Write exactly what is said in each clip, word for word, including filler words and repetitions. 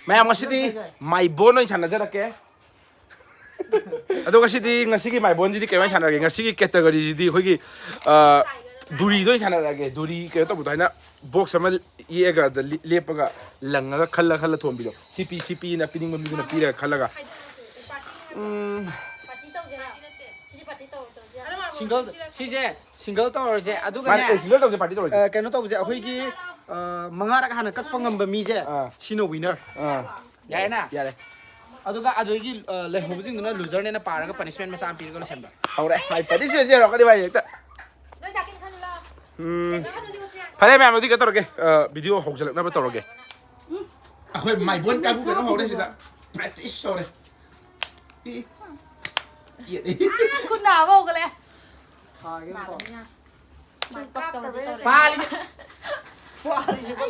ꯃꯌꯥꯝ, ꯉꯁꯤꯗꯤ ꯃꯥꯏꯕꯣꯟ ꯑꯣꯏꯅ ꯁꯥꯟꯅꯖꯔꯛꯀꯦ꯫ ꯑꯗꯣ ꯉꯁꯤꯗꯤ, ꯉꯁꯤꯒꯤ ꯃꯥꯏꯕꯣꯟꯁꯤꯗꯤ ꯀꯩ ꯑꯣꯏꯅ ꯁꯥꯟꯅꯔꯒꯦ? ꯉꯁꯤꯒꯤ ꯀꯦꯇꯒꯣꯔꯤꯁꯤꯗꯤ ꯑꯩꯈꯣꯏꯒꯤ, ꯑ, ꯗꯨꯔꯤꯗ ꯑꯣꯏꯅ ꯁꯥꯟꯅꯔꯛꯑꯒꯦ꯫ ꯗꯨꯔꯤ ꯀꯩꯅꯣ ꯇꯧꯕꯗꯣ, ꯍꯥꯏꯅ ꯕꯣꯛꯁ ꯑꯃ ꯌꯦꯛꯑꯒ, ꯑꯗ ꯂꯤ-, ꯂꯦꯞꯄꯒ ꯂꯪꯉꯒ ꯈꯜꯂ ꯈꯜꯂ ꯊꯣꯝꯕꯤꯗꯣ꯫ ꯁꯤ ꯄꯤ, ꯁꯤ ꯄꯤꯅ ꯄꯤꯅꯤꯡꯕ ꯃꯤꯗꯨꯅ ꯄꯤꯔꯒ ꯈꯜꯂꯒ꯫ ꯎꯝ꯫ ꯁꯤꯡꯒꯜ, ꯁꯤꯁꯦ ꯁꯤꯡꯒꯜ ꯇꯧꯔꯁꯦ꯫ ꯃꯥꯅꯦ, ꯑꯗꯨꯒꯅꯦ, ꯑꯦ, ꯁꯤꯡꯒꯜ ꯇꯧꯁꯦ, ꯄꯥꯔꯇꯤ ꯇꯧꯔꯁꯦ꯫ ꯑ, ꯀꯩꯅꯣ ꯇꯧꯕꯁꯦ, ꯑꯩꯈꯣꯏꯒꯤ, ꯑ, ꯃꯉꯥꯔꯛ ꯍꯥꯟꯅ ꯀꯛꯄ ꯉꯝꯕ ꯃꯤꯁꯦ, ꯑꯥ꯫ ꯁꯤꯅ ꯋꯤꯅꯔ꯫ ꯑꯥ꯫ ꯌꯥꯔꯦꯅ? ꯌꯥꯔꯦ꯫ ꯑꯗꯨꯒ ꯑꯗꯨꯗꯒꯤ, ꯑ, ꯂꯩꯍꯧꯕꯁꯤꯡꯗꯨꯅ ꯂꯨꯖꯔꯅꯦꯅ ꯄꯥꯔꯒ ꯄꯅꯤꯁꯃꯦꯟ ꯃꯆꯥ ꯑꯃ ꯄꯤꯔꯒ ꯂꯣꯏꯁꯤꯟꯕ꯫ ꯍꯧꯔꯦ꯫ ꯃꯥꯏ ꯄꯅꯤꯁꯃꯦꯟꯁꯦ ꯌꯧꯔꯛꯀꯅꯤ ꯚꯥꯏ, ꯍꯦꯛꯇ꯫ ꯎꯝ꯫ ꯐꯔꯦ ꯃꯌꯥꯝ, ꯑꯗꯨꯗꯤ ꯀꯩꯅꯣ ꯇꯧꯔꯒꯦ, ꯑ, ꯚꯤꯗꯤꯑꯣ ꯍꯧꯖꯤꯜꯂꯛꯅꯕ ꯇꯧꯔꯒꯦ꯫ ꯑꯩꯈꯣꯏ ꯃꯥꯏꯕꯣꯟ ꯀꯥꯡꯕꯨ ꯀꯩꯅꯣ ꯍꯧꯔꯦ ꯁꯤꯗ꯫ ꯄ꯭ꯔꯦꯛꯇꯤꯁ ꯍꯧꯔꯦ꯫ E, E. ꯈꯨꯠ ꯅꯥꯕ ꯍꯧꯒꯠꯂꯦ꯫ ꯊꯥꯒꯦ ꯀꯣ꯫ ꯄꯥꯜꯂꯤꯁꯦ꯫ ꯄꯥꯜꯂꯤꯁꯦ ꯀꯣ꯫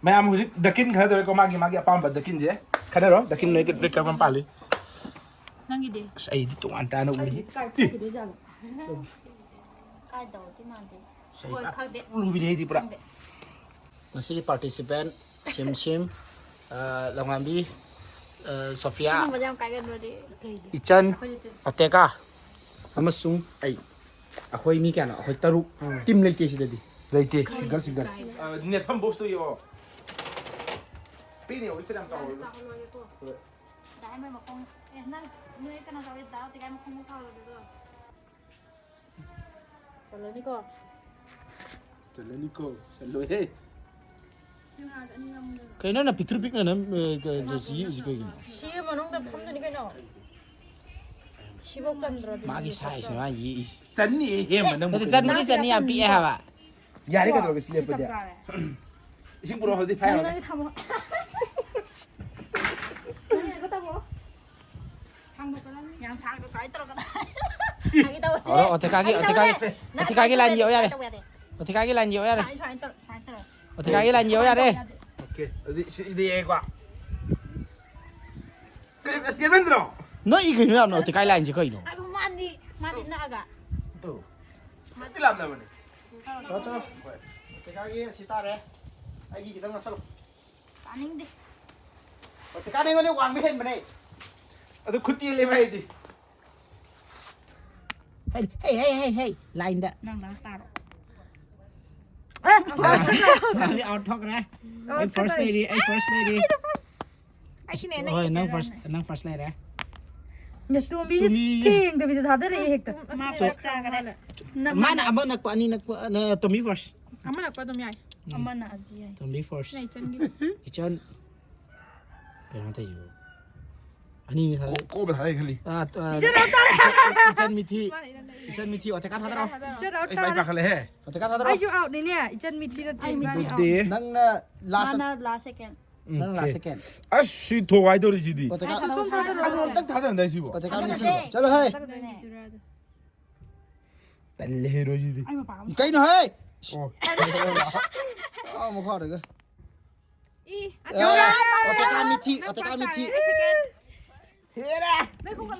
ꯃꯌꯥꯝ ꯍꯧꯖꯤꯛ ꯗꯀꯤꯟ ꯈꯟꯅꯗꯧꯔꯦꯀꯣ, ꯃꯥꯒꯤ, ꯃꯥꯒꯤ ꯑꯄꯥꯝꯕ ꯗꯀꯤꯟꯁꯦ ꯈꯟꯅꯔꯣ꯫ ꯗꯀꯤꯟ ꯅꯣꯏ ꯀꯔꯝꯕ ꯄꯥꯜꯂꯤ? ꯅꯪꯒꯤꯗꯤ? ꯑꯁ, ꯑꯩꯗꯤ ꯇꯣꯉꯥꯟ ꯇꯥꯅ ꯎꯔꯤ꯫ ꯀꯥꯏ ꯆꯠꯈꯤꯗꯣꯏꯖꯥꯠꯅꯣ? ꯀꯥꯏ ꯇꯧꯔꯛꯇꯣꯏ ꯃꯥꯟꯗꯦ꯫ ꯍꯣꯏ, ꯈꯪꯗꯦ꯫ ꯂꯨꯕꯤꯅꯦ ꯑꯩꯗꯤ ꯄꯨꯔꯥ꯫ ꯈꯪꯗꯦ꯫ ꯉꯁꯤꯒꯤ ꯄꯥꯔꯇꯤꯁꯤꯄꯦꯟ ꯁꯤꯝ ꯁꯤꯝ, ꯑ, ꯂꯝꯉꯥꯝꯕꯤ, ꯑ, ꯁꯣꯐꯤꯌꯥ, ꯁꯤꯒꯨꯝꯕꯗꯤ ꯌꯥꯝ ꯀꯥꯏꯒꯟꯕꯗꯤ꯫ ꯏꯆꯟ, ꯑꯩꯈꯣꯏꯗꯤ ꯇꯤꯝ ꯑꯇꯦꯀꯥ ꯑꯃꯁꯨꯡ ꯑꯩ꯫ ꯑꯩꯈꯣꯏ ꯃꯤ ꯀꯌꯥꯅꯣ? ꯑꯩꯈꯣꯏ ꯇꯔꯨꯛ꯫ ꯎꯝ꯫ ꯇꯤꯝ ꯂꯩꯇꯦ ꯁꯤꯗꯗꯤ꯫ ꯂꯩꯇꯦ, ꯁꯤꯡꯒꯜ, ꯁꯤꯡꯒꯜ꯫ ꯑ, ꯅꯦꯠꯐꯝ ꯕꯣꯛꯁꯇꯣ ꯌꯦꯡꯉꯣ꯫ ꯄꯤꯛꯅ ꯌꯦꯡꯉꯣ, ꯏꯆꯟ ꯌꯥꯝ ꯆꯥꯎꯔꯣꯏ꯫ ꯍꯣꯏ꯫ ꯗꯥ ꯍꯦꯃꯟ ꯃꯈꯣꯡ-, ꯑꯦ, ꯅꯪ, ꯅꯣꯏ ꯀꯅꯥ ꯆꯥꯎꯏ? ꯗꯥ ꯇꯤꯀꯥꯏ ꯃꯈꯣꯡ ꯃꯈꯥ ꯑꯣꯏꯕꯗꯣ꯫ ꯆꯜꯂꯅꯤꯀꯣ? ꯆꯜꯂꯅꯤꯀꯣ? ꯆꯜꯂꯣꯏꯍꯦ꯫ ꯀꯩꯅꯣ ꯅꯪ ꯄꯤꯛꯇ꯭ꯔꯨ ꯄꯤꯛꯅ ꯅꯪ, ꯑ, ꯀ-, ꯀ-, ꯁꯤ ꯌꯦꯛꯏꯁꯤ ꯀꯩꯒꯤꯅꯣ? ꯁꯤꯒꯤ ꯃꯅꯨꯡꯗ ꯐꯝꯗꯣꯏꯅꯤ ꯀꯩꯅꯣ꯫ ꯁꯤꯐꯧ ꯆꯟꯗ꯭ꯔꯗꯤ ꯃꯥꯒꯤ ꯁꯥꯏꯖꯅꯦ ꯃꯥ ꯌꯦꯛꯏꯁꯤ꯫ ꯆꯟꯅꯤ, ꯍꯦ, ꯍꯦ, ꯅꯪꯕꯨ ꯅꯠꯇꯦ, ꯀꯩꯅꯣ? ꯆꯟꯕꯨꯗꯤ ꯆꯟꯅꯤ, ꯌꯥꯝ ꯄꯤꯛꯑꯦ ꯍꯥꯏꯕ꯫ ꯌꯥꯔꯦ, ꯀꯩꯗꯧꯔꯒꯦ, ꯁꯤ ꯂꯦꯞꯄꯗꯤ? ꯆꯞ ꯆꯥꯔꯦ꯫ ꯏꯁꯤꯡ ꯄꯨꯔꯛꯑꯣ, ꯍꯧꯖꯤꯛ ꯐꯥꯏ ꯍꯧꯔꯦ꯫ ꯅꯪꯒꯤ ꯊꯝꯃꯣ꯫ ꯅꯪꯒꯤ ꯑꯗꯨ ꯊꯝꯃꯣ꯫ ꯁꯥꯡꯗꯣꯛꯀꯗꯕꯅꯤ꯫ ꯌꯥꯝ ꯁꯥꯡꯅ ꯁꯨꯃꯥꯏꯅ ꯇꯧꯔꯒ꯫ ꯐꯥꯒꯤ ꯇꯧꯕꯅꯦ꯫ ꯑꯣ, ꯑꯣꯇꯤꯀꯥꯒꯤ, ꯐꯥꯒꯤ ꯇꯧꯕꯅꯦ꯫ ꯑꯣꯇꯤꯀꯥꯒꯤ, ꯅꯪ ꯑꯣꯇꯤꯀꯥꯒꯤ ꯐꯥꯒꯤ ꯂꯥꯏꯟ ꯇꯧꯕꯅꯦ, ꯌꯦꯛꯑꯣ ꯌꯥꯔꯦ꯫ ꯁꯨꯃꯥꯏꯅ ꯇꯧꯕ ꯌꯥꯗꯦ꯫ ꯑꯣꯇꯤꯀꯥꯒꯤ ꯂꯥꯏꯟ ꯌꯦꯛꯑꯣ ꯌꯥꯔꯦ꯫ ꯁꯨꯃꯥꯏꯅ, ꯁꯨꯃꯥꯏꯅ ꯇꯧꯔꯣ, ꯁꯨꯃꯥꯏꯅ ꯇꯧꯔꯣ꯫ ꯑꯣꯇꯤꯀꯥꯒꯤ ꯂꯥꯏꯟ ꯌꯦꯛꯑꯣ ꯌꯥꯔꯦ꯫ ꯁꯨꯃꯥꯏꯅ ꯇꯧꯕ ꯌꯥꯗꯦ꯫ ꯑꯣꯀꯦ, ꯑꯗꯨꯗꯤ ꯁꯤ-, ꯁꯤꯗꯤ ꯌꯦꯛꯑꯦꯀꯣ꯫ ꯀꯩꯅꯣ, ꯇꯦꯟꯃꯟꯗ꯭ꯔꯣ? ꯅꯣꯏ ꯀꯩꯅꯣ ꯌꯥꯝꯅ ꯑꯣꯇꯤꯀꯥꯒꯤ ꯂꯥꯏꯟꯁꯦ ꯀꯩꯅꯣ? ꯍꯥꯏꯕ ꯃꯥꯗꯤ, ꯃꯥꯗꯤ ꯅꯛꯑꯒ꯫ ꯇꯨ꯫ ꯃꯥꯗꯤ ꯂꯥꯞꯅꯕꯅꯦ꯫ ꯇꯧꯔꯣ, ꯇꯧꯔꯣ꯫ ꯍꯣꯏ꯫ ꯑꯣꯇꯤꯀꯥꯒꯤ ꯁꯤ ꯇꯥꯔꯦ꯫ ꯑꯩꯒꯤ ꯈꯤꯇꯪ ꯅꯛꯁꯜꯂꯣ꯫ ꯇꯥꯅꯤꯡꯗꯦ꯫ ꯑꯣ, ꯇꯤꯀꯥꯟ ꯑꯩꯉꯣꯟꯗ ꯋꯥꯡꯕ ꯍꯦꯟꯕꯅꯦ꯫ ꯑꯗꯨ ꯈꯨꯠ ꯇꯦꯜꯂꯦꯕ ꯑꯩꯗꯤ꯫ ꯍꯩ ꯍꯩ ꯍꯩ ꯍꯩ ꯍꯩ, ꯂꯥꯏꯟꯗ꯫ ꯅꯪ ꯂꯥꯁ ꯇꯥꯔꯣ꯫ ꯅꯪꯗꯤ ꯑꯥꯎꯠ ꯊꯣꯛꯈ꯭ꯔꯦ꯫ ꯑꯩ ꯐꯥꯔꯁ ꯂꯩꯔꯤ, ꯑꯩ ꯐꯥꯔꯁ ꯂꯩꯔꯤ꯫ ꯑꯩꯁꯤꯅꯦ ꯍꯣꯏ, ꯅꯪ ꯐꯥꯔꯁ, ꯅꯪ ꯐꯥꯔꯁ ꯂꯩꯔꯦ꯫ ꯃꯤꯁ ꯇꯣꯝꯕꯤꯁꯦ ꯇꯣꯝꯕꯤ꯫ ꯊꯦꯡꯗꯕꯤꯗ ꯊꯥꯗꯔꯛꯑꯦ ꯍꯦꯛꯇ꯫ ꯃꯥ ꯐꯥꯔꯁ ꯇꯥꯈ꯭ꯔꯦ꯫ ꯃꯥꯅ ꯑꯃ ꯅꯛꯄ, ꯑꯅꯤ ꯅꯛꯄ, ꯑ, ꯇꯣꯝꯕꯤ ꯐꯥꯔꯁ꯫ ꯑꯃ ꯅꯛꯄ ꯑꯗꯨꯝ ꯌꯥꯏ꯫ ꯑꯃꯅ ꯑꯖꯤ ꯌꯥꯏ꯫ ꯇꯣꯝꯕꯤ ꯐꯥꯔꯁ꯫ ꯅ ꯏꯆꯟꯒꯤ꯫ ꯏꯆꯟ꯫ ꯀꯩꯅꯣ ꯇꯧꯏꯁꯤꯕꯨ? ꯑꯅꯤꯅꯤ ꯊꯥꯗꯔꯛꯑꯦ꯫ ꯀꯣꯕ ꯊꯥꯗꯩ ꯈꯜꯂꯤ꯫ ꯑ, ꯑ, ꯏꯆꯟ ꯃꯤꯊꯤ꯫ ꯏꯆꯟ ꯃꯤꯊꯤ, ꯑꯣꯇꯦꯀꯥ ꯊꯥꯗꯔꯛꯑꯣ꯫ ꯏꯆꯟ ꯑꯥꯎꯠ ꯑꯩ ꯃꯥꯏ ꯇꯥꯔꯦ꯫ ꯄꯥꯈꯠꯂꯦꯍꯦ꯫ ꯑꯣꯇꯦꯀꯥ ꯊꯥꯗꯔꯛꯑꯣ꯫ ꯑꯩꯁꯨ ꯑꯥꯎꯠꯅꯤꯅꯦ, ꯏꯆꯟ ꯃꯤꯊꯤ ꯅꯠꯇꯦ꯫ ꯑꯩ ꯃꯤꯊꯤ ꯏꯕꯥꯅꯤ ꯑꯥꯎꯠ꯫ ꯑꯗꯨꯗꯤ ꯅꯪꯅ ꯂꯥꯁ꯫ ꯃꯥꯅ ꯂꯥꯁ ꯁꯦꯀꯦꯟ꯫ ꯅꯪ ꯂꯥꯁ ꯁꯦꯀꯦꯟ꯫ ꯑꯁ, ꯁꯤ ꯊꯣꯛ ꯍꯥꯏꯗꯧꯔꯤ ꯁꯤꯗꯤ꯫ ꯑꯣꯇꯦꯀꯥ꯫ ꯑꯩ ꯊꯥꯗꯔꯛꯑꯣ꯫ ꯑꯃꯨꯛꯇꯪ ꯊꯥꯗ ꯍꯟꯗꯥꯏ ꯁꯤꯕꯣ꯫ ꯑꯣꯇꯦꯀꯥ ꯃꯤꯊꯤ꯫ ꯆꯠꯂꯣ ꯍꯦ꯫ ꯇꯜꯂꯦ ꯍꯦꯔꯣ ꯁꯤꯗꯤ꯫ ꯑꯩ ꯃꯄꯥ ꯑꯃ꯫ ꯀꯩꯅꯣ ꯍꯦ? ꯑꯣ꯫ ꯑꯥ, ꯃꯈꯥꯗꯒ꯫ ꯏ, ꯑ, ꯑꯣꯇꯦꯀꯥ ꯃꯤꯊꯤ, ꯑꯣꯇꯦꯀꯥ ꯃꯤꯊꯤ꯫ ꯍꯦꯔꯥ꯫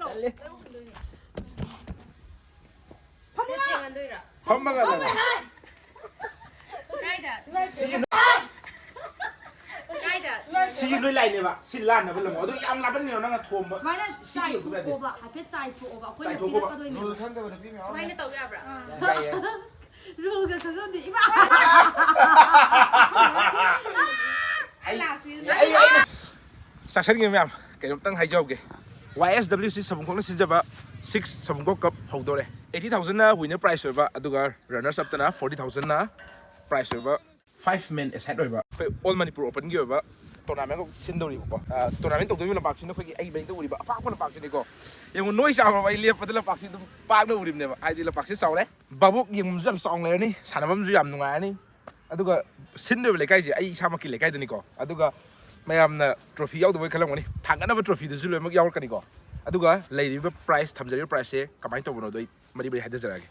ꯇꯜꯂꯦ꯫ ꯐꯝꯃꯒ ꯂꯩꯔꯦ꯫ ꯀꯥꯏꯗ? ꯀꯥꯏꯗ? ꯁꯤꯒꯤ ꯂꯣꯏ ꯂꯥꯏꯅꯦꯕ꯫ ꯁꯤ ꯂꯥꯟꯅꯕ ꯂꯝ꯫ ꯑꯗꯨ ꯌꯥꯝ ꯂꯥꯞꯄꯅꯤꯅ ꯅꯪꯅ ꯊꯣꯝꯕ꯫ ꯁꯨꯃꯥꯏꯅ ꯁꯤꯒꯤ ꯌꯧꯕ ꯌꯥꯗꯦ꯫ ꯆꯥꯏꯊꯣꯛꯑꯣꯕ, ꯍꯥꯏꯐꯦꯠ ꯆꯥꯏꯊꯣꯛꯑꯣꯕ꯫ ꯑꯩꯈꯣꯏꯅ ꯆꯥꯏꯊꯣꯛꯄ꯫ ꯄꯤꯔꯛꯀꯗꯣꯏꯅꯦꯕ꯫ ꯔꯨꯜ ꯈꯪꯗꯕ ꯅꯨꯄꯤ ꯃꯌꯥꯝ ꯑꯃ ꯁꯨꯃꯥꯏꯅ ꯂꯩ꯫ ꯇꯧ ꯌꯥꯕ꯭ꯔꯥ? ꯌꯥꯏ, ꯌꯥꯏ꯫ ꯔꯨꯜꯒ ꯈꯪꯉꯝꯗꯦ ꯏꯃꯥ꯫ ꯑꯩ, ꯑꯩ, ꯑꯩ, ꯆꯥꯛꯁꯟꯒꯦ ꯃꯌꯥꯝ, ꯀꯩꯅꯣꯝꯇꯪ ꯍꯥꯏꯖꯍꯧꯒꯦ꯫ ꯋꯥꯏ ꯑꯦꯁ ꯗꯕ꯭ꯂꯤꯎ ꯁꯤ ꯁꯕꯨꯡꯈꯣꯛꯅ ꯁꯤꯟꯖꯕ ꯁꯤꯛꯁ ꯁꯕꯨꯡꯈꯣꯛ ꯀꯞ ꯍꯧꯗꯣꯔꯦ꯫ ꯑꯩꯠꯇꯤ ꯊꯥꯎꯖꯟꯅ ꯋꯤꯟꯅꯔ ꯄ꯭ꯔꯥꯏꯖ ꯑꯣꯏꯕ, ꯑꯗꯨꯒ ꯔꯟꯅꯔꯁ ꯑꯞꯇꯅ ꯐꯣꯔꯇꯤ ꯊꯥꯎꯖꯟꯅ ꯄ꯭ꯔꯥꯏꯖ ꯑꯣꯏꯕ, ꯐꯥꯏꯚ ꯃꯦꯟ ꯑꯦꯁꯥꯏꯠ ꯑꯣꯏꯕ, ꯑꯩꯈꯣꯏ ꯑꯣꯜ ꯃꯅꯤꯄꯨꯔ ꯑꯣꯄꯟꯒꯤ ꯑꯣꯏꯕ ꯇꯣꯔꯅꯥꯃꯦꯟ ꯑꯃꯈꯛ ꯁꯤꯟꯗꯧꯔꯤꯕꯀꯣ꯫ ꯑ, ꯇꯣꯔꯅꯥꯃꯦꯟ ꯇꯧꯗꯧꯔꯤꯕ ꯂꯝꯄꯥꯛꯁꯤꯅ ꯑꯩꯈꯣꯏꯒꯤ ꯑꯩ ꯃꯅꯤꯡꯗ ꯎꯔꯤꯕ ꯑꯄꯥꯛꯄ ꯂꯝꯄꯥꯛꯁꯤꯅꯤꯀꯣ꯫ ꯌꯦꯡꯉꯨ, ꯅꯣꯏ ꯆꯥꯎꯔꯕ ꯑꯩ ꯂꯦꯞꯄꯗ ꯂꯝꯄꯥꯛꯁꯤ ꯑꯗꯨꯝ ꯄꯥꯛꯅ ꯎꯔꯤꯕꯅꯦꯕ, ꯍꯥꯏꯗꯤ ꯂꯝꯄꯥꯛꯁꯤ ꯆꯥꯎꯔꯦ꯫ ꯚꯥꯕꯣꯛ ꯌꯦꯡꯐꯝꯁꯨ ꯌꯥꯝ ꯆꯥꯎꯅ ꯂꯩꯔꯅꯤ, ꯁꯥꯟꯅꯐꯝꯁꯨ ꯌꯥꯝ ꯅꯨꯡꯉꯥꯏꯔꯅꯤ꯫ ꯑꯗꯨꯒ ꯁꯤꯟꯗꯣꯏꯕ ꯂꯩꯀꯥꯏꯁꯦ ꯑꯩ ꯏꯁꯥꯃꯛꯀꯤ ꯂꯩꯀꯥꯏꯗꯅꯤꯀꯣ꯫ ꯑꯗꯨꯒ ꯃꯌꯥꯝꯅ ꯇ꯭ꯔꯣꯐꯤ ꯌꯥꯎꯗꯕꯩ ꯈꯜꯂꯝꯒꯅꯤ, ꯊꯥꯡꯒꯠꯅꯕ ꯇ꯭ꯔꯣꯐꯤꯗꯨꯁꯨ ꯂꯣꯏꯅꯃꯛ ꯌꯥꯎꯔꯛꯀꯅꯤꯀꯣ꯫ ꯑꯗꯨꯒ ꯂꯩꯔꯤꯕ ꯄ꯭ꯔꯥꯏꯖ, ꯊꯝꯖꯔꯤꯕ ꯄ꯭ꯔꯥꯏꯖꯁꯦ ꯀꯃꯥꯏꯅ ꯇꯧꯕꯅꯣꯗꯣ ꯑꯩ ꯃꯔꯤ ꯃꯔꯤ ꯍꯥꯏꯖꯔꯛꯑꯒꯦ꯫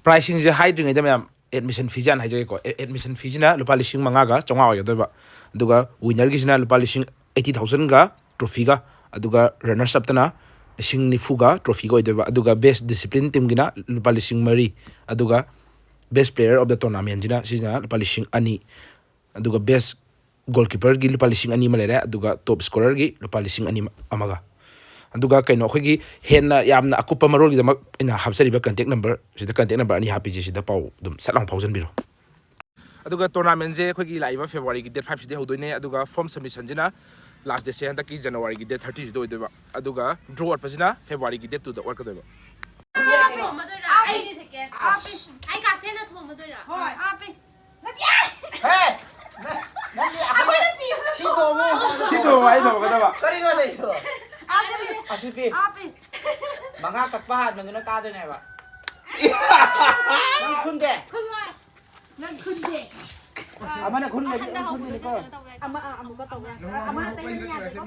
ꯄ꯭ꯔꯥꯏꯖꯁꯤꯡꯁꯦ ꯍꯥꯏꯗ꯭ꯔꯤꯉꯩꯗ ꯃꯌꯥꯝ ꯑꯦꯗꯃꯤꯁꯟ ꯐꯤꯁꯦ ꯍꯥꯟꯅ ꯍꯥꯏꯖꯒꯦꯀꯣ꯫ ꯑꯦ-, ꯑꯦꯗꯃꯤꯁꯟ ꯐꯤꯁꯤꯅ ꯂꯨꯄꯥ ꯂꯤꯁꯤꯡ ꯃꯉꯥꯒ ꯆꯥꯝꯃꯉꯥ ꯑꯣꯏꯒꯗꯣꯏꯕ, ꯑꯗꯨꯒ ꯋꯤꯟꯅꯔꯒꯤꯁꯤꯅ ꯂꯨꯄꯥ ꯂꯤꯁꯤꯡ ꯑꯩꯠꯇꯤ ꯊꯥꯎꯖꯟꯒ ꯇ꯭ꯔꯣꯐꯤꯒ, ꯑꯗꯨꯒ ꯔꯟꯅꯔꯁ ꯑꯞꯇꯅ ꯂꯤꯁꯤꯡ ꯅꯤꯐꯨꯒ ꯇ꯭ꯔꯣꯐꯤꯒ ꯑꯣꯏꯗꯣꯏꯕ, ꯑꯗꯨꯒ ꯕꯦꯁ ꯗꯤꯁꯤꯄ꯭ꯂꯤꯟ ꯇꯤꯝꯒꯤꯅ ꯂꯨꯄꯥ ꯂꯤꯁꯤꯡ ꯃꯔꯤ, ꯑꯗꯨꯒ ꯕꯦꯁ ꯄ꯭ꯂꯦꯌꯔ ꯑꯣꯐ ꯗ ꯇꯣꯔꯅꯥꯃꯦꯟꯁꯤꯅ ꯁꯤꯁꯤꯅ ꯂꯨꯄꯥ ꯂꯤꯁꯤꯡ ꯑꯅꯤ, ꯑꯗꯨꯒ ꯕꯦꯁ ꯒꯣꯜꯀꯤꯄꯔꯒꯤ ꯂꯨꯄꯥ ꯂꯤꯁꯤꯡ ꯑꯅꯤ ꯑꯃ ꯂꯩꯔꯦ, ꯑꯗꯨꯒ ꯇꯣꯞ ꯁ꯭ꯀꯣꯔꯔꯒꯤ ꯂꯨꯄꯥ ꯂꯤꯁꯤꯡ ꯑꯅꯤ ꯑꯃꯒ꯫ ꯑꯗꯨꯒ ꯀꯩꯅꯣ, ꯑꯩꯈꯣꯏꯒꯤ ꯍꯦꯟꯅ ꯌꯥꯝꯅ ꯑꯀꯨꯞꯄ ꯃꯔꯣꯜꯒꯤꯗꯃꯛ ꯑꯩꯅ ꯍꯥꯞꯆꯔꯤꯕ ꯀꯟꯇꯦꯛ ꯅꯝꯕꯔ, ꯁꯤꯗ ꯀꯟꯇꯦꯛ ꯅꯝꯕꯔ ꯑꯅꯤ ꯍꯥꯞꯄꯤꯁꯦ, ꯁꯤꯗ ꯄꯥꯎ ꯑꯗꯨꯝ ꯁꯠ ꯂꯥꯎ ꯐꯥꯎꯖꯟꯕꯤꯔꯣ꯫ ꯑꯗꯨꯒ ꯇꯣꯔꯅꯥꯃꯦꯟꯁꯦ ꯑꯩꯈꯣꯏꯒꯤ ꯂꯥꯛꯏꯕ ꯐꯦꯕ꯭ꯔꯨꯋꯥꯔꯤꯒꯤ ꯗꯦꯠ ꯐꯥꯏꯚꯁꯤꯗꯒꯤ ꯍꯧꯗꯣꯏꯅꯦ, ꯑꯗꯨꯒ ꯐꯣꯔꯝ ꯁꯕꯃꯤꯁꯟꯁꯤꯅ ꯂꯥꯁ ꯗꯦꯠꯁꯦ ꯍꯟꯗꯛꯀꯤ ꯖꯅꯋꯥꯔꯤꯒꯤ ꯗꯦꯠ ꯊꯥꯔꯇꯤꯁꯤꯗ ꯑꯣꯏꯗꯣꯏꯕ꯫ ꯑꯗꯨꯒ ꯗ꯭ꯔꯣ ꯑꯣꯠꯄꯁꯤꯅ ꯐꯦꯕ꯭ꯔꯨꯋꯥꯔꯤꯒꯤ ꯗꯦꯠ ꯇꯨꯗ ꯑꯣꯠꯀꯗꯣꯏꯕ꯫ ꯑꯩ ꯀꯥꯁꯦꯅ ꯊꯣꯝꯃꯗꯣꯏꯔꯥ? ꯍꯣꯏ꯫ ꯍꯥꯞꯄꯦ꯫ ꯅꯠꯇꯦ! ꯍꯦ! ꯅ-, ꯅꯪꯗꯤ ꯑꯩꯈꯣꯏꯅ ꯑꯩꯈꯣꯏꯅ ꯄꯤꯕꯗꯣ ꯁꯤ ꯇꯣꯡꯉꯣ꯫ ꯁꯤ ꯇꯣꯡꯉꯣ, ꯑꯩ ꯇꯣꯡꯉꯒꯗꯕ꯫ ꯀꯔꯤꯅꯣ ꯇꯧꯔꯤꯗꯣ? ꯑꯁꯤ ꯄꯤ꯫ ꯃꯉꯥ ꯀꯛꯄ ꯍꯥꯟꯕꯗꯨꯅ ꯀꯥꯗꯣꯏꯅꯦꯕ꯫ ꯅꯪ ꯈꯨꯟꯗꯦ꯫ ꯈꯨꯟ ꯃꯥ-, ꯅꯪ ꯈꯨꯟꯗꯦ꯫ ꯑꯃꯅ ꯈꯨꯟ ꯂꯩꯔꯗꯤ ꯑꯗꯨꯝ ꯈꯨꯟꯗꯣꯏꯅꯤꯀꯣ꯫ ꯑꯃ, ꯑ, ꯑꯃꯨꯛꯀ ꯇꯧꯕ ꯌꯥꯏ꯫ ꯑꯃ, ꯑꯃ ꯑꯇꯩ ꯑꯅꯤ ꯌꯥꯗꯦꯀꯣ꯫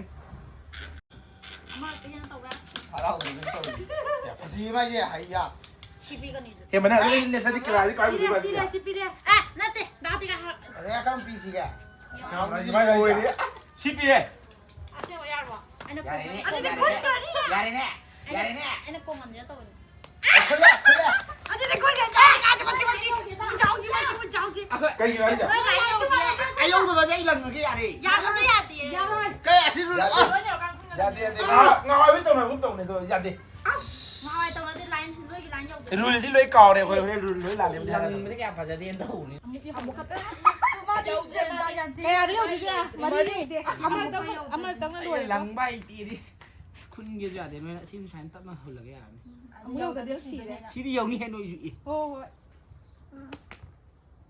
ꯑꯃ ꯑꯇꯩ ꯑꯅꯤ ꯇꯧꯕ ꯌꯥꯏ꯫ ꯍꯔꯥꯎꯗꯅ ꯑꯗꯨꯝ ꯇꯧꯔꯤ꯫ ꯌꯥ, ꯐꯖꯩ ꯃꯥꯏꯁꯦ, ꯍꯩ ꯌꯥ꯫ ꯁꯤ ꯄꯤꯒꯅꯤ꯫ ꯍꯦ, ꯃꯅꯥ, ꯑꯗꯨ ꯂꯦꯞꯁꯗꯤ ꯀꯅꯥꯗꯤ ꯀꯥꯏ ꯄꯤꯔꯦ, ꯎꯗꯣꯏꯕ ꯄꯤꯔꯦ, ꯑꯗꯨꯗꯤ? ꯁꯤ ꯄꯤꯔꯦ꯫ ꯑꯦ, ꯅꯠꯇꯦ, ꯗꯥꯗꯤꯒ ꯍꯥꯏꯔ-, ꯑꯗꯩ ꯑꯀꯔꯝ ꯄꯤꯁꯤꯒꯦ? ꯌꯥꯝ ꯃꯥꯏ, ꯃꯥꯏ, ꯃꯥꯏ, ꯂꯣꯏꯔꯦ꯫ ꯁꯤ ꯄꯤꯔꯦ꯫ ꯑꯁꯦꯡꯕ ꯌꯥꯔꯕꯣ? ꯑꯩꯅ ꯌꯥꯔꯦꯅꯦ, ꯀꯣꯡꯒꯟ-, ꯌꯥꯔꯦꯅꯦ, ꯑꯗꯨꯗꯤ ꯌꯥꯔꯦꯅꯦ, ꯈꯨꯟꯒꯅꯤ! ꯌꯥꯔꯦꯅꯦ꯫ ꯑꯩꯅ, ꯑꯩꯅ ꯀꯣꯡꯒꯟꯁꯤꯗ ꯇꯧꯕꯅꯦ꯫ ꯈꯨꯜꯂꯦ, ꯈꯨꯜꯂꯦ꯫ ꯑꯗꯨꯗꯤ ꯈꯨꯟꯒꯅꯤ! ꯃꯆꯤ, ꯃꯆꯤ, ꯃꯆꯤ, ꯃꯆꯤ꯫ ꯃꯨꯟꯖꯥꯎꯁꯤ, ꯃꯆꯤ, ꯃꯨꯟꯖꯥꯎꯁꯤ꯫ ꯑꯩꯈꯣꯏ ꯀꯩꯒꯤꯅꯣ ꯍꯥꯏꯁꯦ? ꯅꯣꯏ ꯂꯥꯏꯟ ꯌꯧꯗꯦ꯫ ꯑꯩ ꯌꯧꯗꯕꯁꯦ ꯑꯩ ꯂꯪꯉꯒꯦ, ꯌꯥꯔꯦ꯫ ꯌꯥꯔꯣꯏ, ꯌꯥꯗꯦ꯫ ꯌꯥꯔꯣꯏ꯫ ꯀꯩ ꯑꯁꯤ ꯔꯨꯜ? ꯑ꯫ ꯂꯣꯏ ꯌꯧꯔꯀꯥꯟ ꯈꯨꯟꯒꯅꯤ꯫ ꯌꯥꯗꯦ, ꯌꯥꯗꯦ꯫ ꯉꯍꯥ-, ꯉꯍꯥꯟꯋꯥꯏ ꯇꯧꯅꯒꯨꯝ ꯇꯧꯅꯦ, ꯑꯗꯣ ꯌꯥꯗꯦ꯫ ꯑꯁ! ꯉꯍꯥꯟꯋꯥꯏ ꯇꯧꯅꯗꯤ ꯂꯥꯏꯟ, ꯅꯣꯏꯒꯤ ꯂꯥꯏꯟ ꯌꯧꯗꯦ꯫ ꯔꯨꯜꯗꯤ ꯂꯣꯏ ꯀꯥꯎꯔꯦ ꯑꯩꯈꯣꯏ, ꯍꯣꯔꯦꯟ ꯔꯨꯜ ꯂꯣꯏ ꯂꯥꯜꯂꯦ꯫ ꯂꯪꯕꯁꯦ ꯀꯌꯥ ꯐꯖꯗꯦꯅ ꯇꯧꯕꯅꯤ꯫ ꯑꯃꯨꯛ, ꯑꯃꯨꯛ ꯈꯛꯇ꯫ ꯃꯥꯗꯤ ꯌꯧꯗꯦ, ꯌꯥꯗꯦ꯫ ꯀꯌꯥꯔꯣ ꯌꯧꯗꯣꯏꯁꯦ? ꯃꯔꯤ ꯌꯧꯗꯦ꯫ ꯑꯃꯇꯪ, ꯑꯃꯇꯪꯅ ꯑꯩ ꯂꯣꯏꯔꯦꯀꯣ꯫ ꯂꯪꯕ ꯍꯩꯇꯦꯗꯤ꯫ ꯈꯨꯟꯒꯦꯁꯨ ꯌꯥꯗꯦ, ꯅꯣꯏꯅ ꯁꯤ ꯁꯨꯃꯥꯏꯅ ꯇꯞꯅ ꯍꯨꯜꯂꯒ ꯌꯥꯔꯅꯤ꯫ ꯑꯃꯨꯛ ꯌꯧꯗ꯭ꯔꯗꯤ ꯁꯤꯔꯦ꯫ ꯁꯤꯗꯤ ꯌꯧꯅꯤ ꯍꯦ, ꯅꯣꯏꯁꯨ ꯏ꯫ ꯍꯣ, ꯍꯣꯏ꯫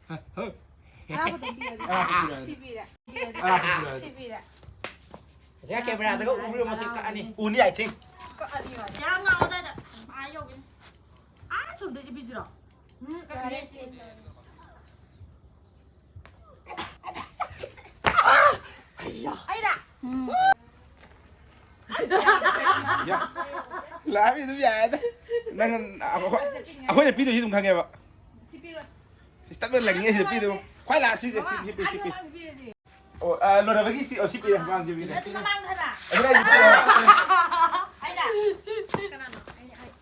ꯍ, ꯍ꯫ ꯑꯔꯥꯞꯄꯗ ꯄꯤꯔꯗꯤ꯫ ꯑꯔꯥꯞꯄ ꯄꯤꯔꯗꯤ꯫ ꯁꯤ ꯄꯤꯔꯦ꯫ ꯑꯔꯥꯞꯄ ꯄꯤꯔꯗꯤ꯫ ꯁꯤ ꯄꯤꯔꯦ꯫ ꯁꯤꯗ ꯀꯦꯃꯦꯔꯥꯗꯒ ꯎꯕꯤꯔꯣ, ꯃꯁꯤ ꯀꯛꯑꯅꯤ꯫ ꯎꯅꯤ, I think꯫ ꯀꯛꯑꯅꯤ ꯍꯥꯏ꯫ ꯌꯥꯔ ꯉꯥꯎ ꯑꯗꯥꯏꯗ꯫ ꯑꯥ ꯌꯧꯒꯅꯤ꯫ ꯑꯥ ꯆꯨꯝꯗꯩꯁꯤ ꯄꯤꯁꯤꯔꯣ? ꯎꯝ, ꯌꯥꯔꯦ꯫ ꯑꯩꯔꯥ? ꯌꯥ꯫ ꯂꯥꯛꯑꯃꯤ ꯑꯗꯨꯝ ꯌꯥꯏꯗ꯫ ꯅꯪ ꯑꯩꯈꯣꯏ-, ꯑꯩꯈꯣꯏꯅ ꯄꯤꯗꯣꯏꯁꯤ ꯑꯗꯨꯝ ꯈꯪꯉꯦꯕ꯫ ꯁꯤ ꯄꯤꯔꯣ꯫ ꯁꯤ ꯇꯞꯅ ꯂꯪꯉꯦ, ꯁꯤꯗ ꯄꯤꯗꯣꯏꯕ꯫ ꯈ꯭ꯋꯥꯏ ꯂꯥꯁ ꯁꯤꯁꯦ, ꯄꯤ-, ꯄꯤ-, ꯄꯤ-, ꯁꯤ ꯄꯤ-, ꯄꯤ꯫ ꯑꯣ, ꯑ, ꯂꯣꯏꯔꯕꯒꯤ ꯁꯤ, ꯑꯣ, ꯁꯤ ꯄꯤꯔꯦ, ꯃꯥꯡꯁꯤ ꯄꯤꯔꯦ꯫ ꯅꯠꯇꯦ, ꯃꯃꯥꯡꯗ ꯍꯥꯏꯕ꯫ ꯑꯗꯨꯅ ꯑꯩꯁꯨ ꯄꯤꯔꯦ꯫ ꯑꯩꯅ꯫ ꯀꯅꯥꯅꯣ? ꯑꯩꯅ, ꯑꯩ꯫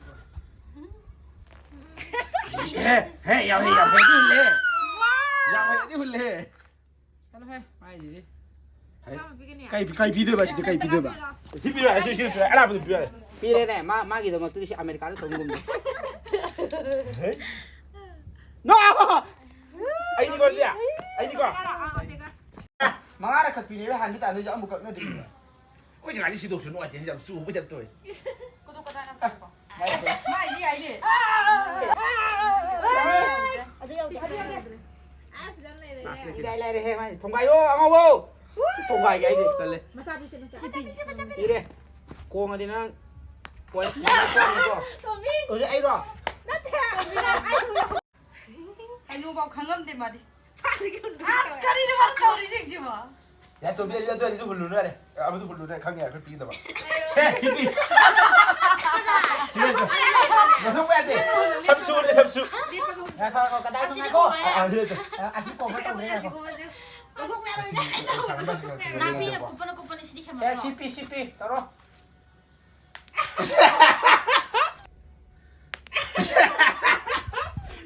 ꯍꯦ, ꯍꯦ, ꯌꯥꯝ ꯍꯩ, ꯌꯥꯝ ꯍꯩ, ꯑꯗꯨ ꯍꯨꯜꯂꯦ꯫ ꯋꯥ! ꯌꯥꯝ ꯍꯩ, ꯑꯗꯨ ꯍꯨꯜꯂꯦ꯫ ꯆꯠꯂꯣꯍꯦ, ꯃꯥꯏꯁꯤꯗꯤ꯫ ꯍꯩ꯫ ꯑꯄꯥꯝꯕ ꯄꯤꯒꯅꯤ꯫ ꯀꯩ ꯀꯩ ꯄꯤꯗꯣꯏꯕ ꯁꯤꯗꯤ, ꯀꯩ ꯄꯤꯗꯣꯏꯕ? ꯁꯤ ꯄꯤꯔꯣ, ꯁꯤ ꯁꯤ ꯄꯤꯔꯣ, ꯑꯔꯥꯞꯄꯗ ꯄꯤꯔꯣ꯫ ꯄꯤꯔꯦꯅꯦ꯫ ꯃꯥ ꯃꯥꯒꯤꯗꯃꯛꯇꯗꯤ ꯁꯤ ꯑꯃꯦꯔꯤꯀꯥꯗ ꯇꯧꯒꯨꯝꯅꯤ꯫ ꯅꯣ! ꯑꯩꯗꯤꯀꯣ ꯑꯗꯨꯗꯤ, ꯑꯩꯗꯤꯀꯣ꯫ ꯃꯉꯥꯔꯛ ꯀꯛꯄꯤꯅꯦꯕ ꯍꯥꯟꯕ ꯇꯥꯗꯣꯏꯁꯦ, ꯑꯃꯨꯛ ꯀꯛꯅꯗ꯭ꯔꯤꯕ꯫ ꯑꯩꯈꯣꯏ ꯖꯒꯥꯁꯤ ꯁꯤꯗꯣꯛꯁꯨ ꯅꯨꯡꯉꯥꯏꯇꯦ, ꯌꯥꯝ ꯆꯨꯕꯩ ꯇꯥꯏꯞ ꯇꯧꯋꯦ꯫ ꯃꯥꯏꯗꯤ ꯌꯥꯏꯅꯦ꯫ ꯑꯗꯨ ꯌꯧꯗꯦ, ꯑꯗꯨ ꯌꯧꯗꯦ꯫ ꯏꯔꯥꯏ ꯂꯥꯏꯔꯦꯍꯦ ꯃꯥꯏ꯫ ꯊꯣꯡꯒꯥꯏꯌꯣ ꯑꯉꯧꯕꯧ꯫ ꯊꯣꯡꯒꯥꯏꯒꯦ ꯑꯩꯗꯤ ꯇꯜꯂꯦ꯫ ꯃꯆꯥ ꯄꯤꯁꯦ, ꯃꯆꯥ꯫ ꯄꯤꯔꯦ꯫ ꯀꯣꯡꯉꯗꯤ ꯅꯪ꯫ ꯍꯣꯏ, ꯅꯪ ꯁꯣꯝꯗꯀꯣ꯫ ꯍꯧꯖꯤꯛ ꯑꯩꯔꯣ? ꯀꯩꯅꯣꯐꯥꯎ ꯈꯪꯉꯝꯗꯦ ꯃꯥꯗꯤ꯫ ꯑꯁ, ꯀꯔꯤꯅꯣ ꯃꯥꯅ ꯇꯧꯔꯤꯁꯤꯡꯁꯤꯕꯣ? ꯌꯥ, ꯇꯣꯝꯕꯤ, ꯑꯗꯨ, ꯑꯗꯨ ꯑꯅꯤꯗꯨ ꯍꯨꯜꯂꯨꯅꯨ ꯌꯥꯔꯦ꯫ ꯑꯃꯗꯨ ꯍꯨꯜꯂꯨꯅꯨ ꯌꯥꯔꯦ, ꯈꯪꯉꯦ ꯑꯩꯈꯣꯏ ꯄꯤꯒꯗꯕ꯫ ꯁꯦ, ꯁꯤ ꯄꯤ꯫ ꯃꯊꯧ ꯌꯥꯗꯦ꯫ ꯁꯞꯁꯨꯅꯦ, ꯁꯞꯁꯨ꯫ ꯉꯥꯏꯈꯣ, ꯉꯥꯏꯈꯣ, ꯀꯗꯥꯏꯗ ꯑꯁꯤꯗꯤ ꯉꯥꯏꯈꯣ? ꯀꯣꯡꯉꯦ꯫ ꯑ, ꯑ, ꯁꯤꯗ ꯇꯧ꯫ ꯑ, ꯑꯁꯤ ꯀꯣꯡꯉꯦ, ꯇꯧꯔꯦ, ꯉꯥꯏꯈꯣ꯫ ꯂꯧꯊꯣꯛꯄ ꯌꯥꯔꯣꯏꯅꯦ꯫ ꯅꯥꯄꯤꯅ ꯀꯨꯞꯄꯅ ꯀꯨꯞꯄꯅ ꯁꯤꯗꯤ ꯁꯦ, ꯍꯦꯟꯃꯟꯗ꯭ꯔꯣ? ꯁꯤ ꯄꯤ, ꯁꯤ ꯄꯤ, ꯇꯧꯔꯣ꯫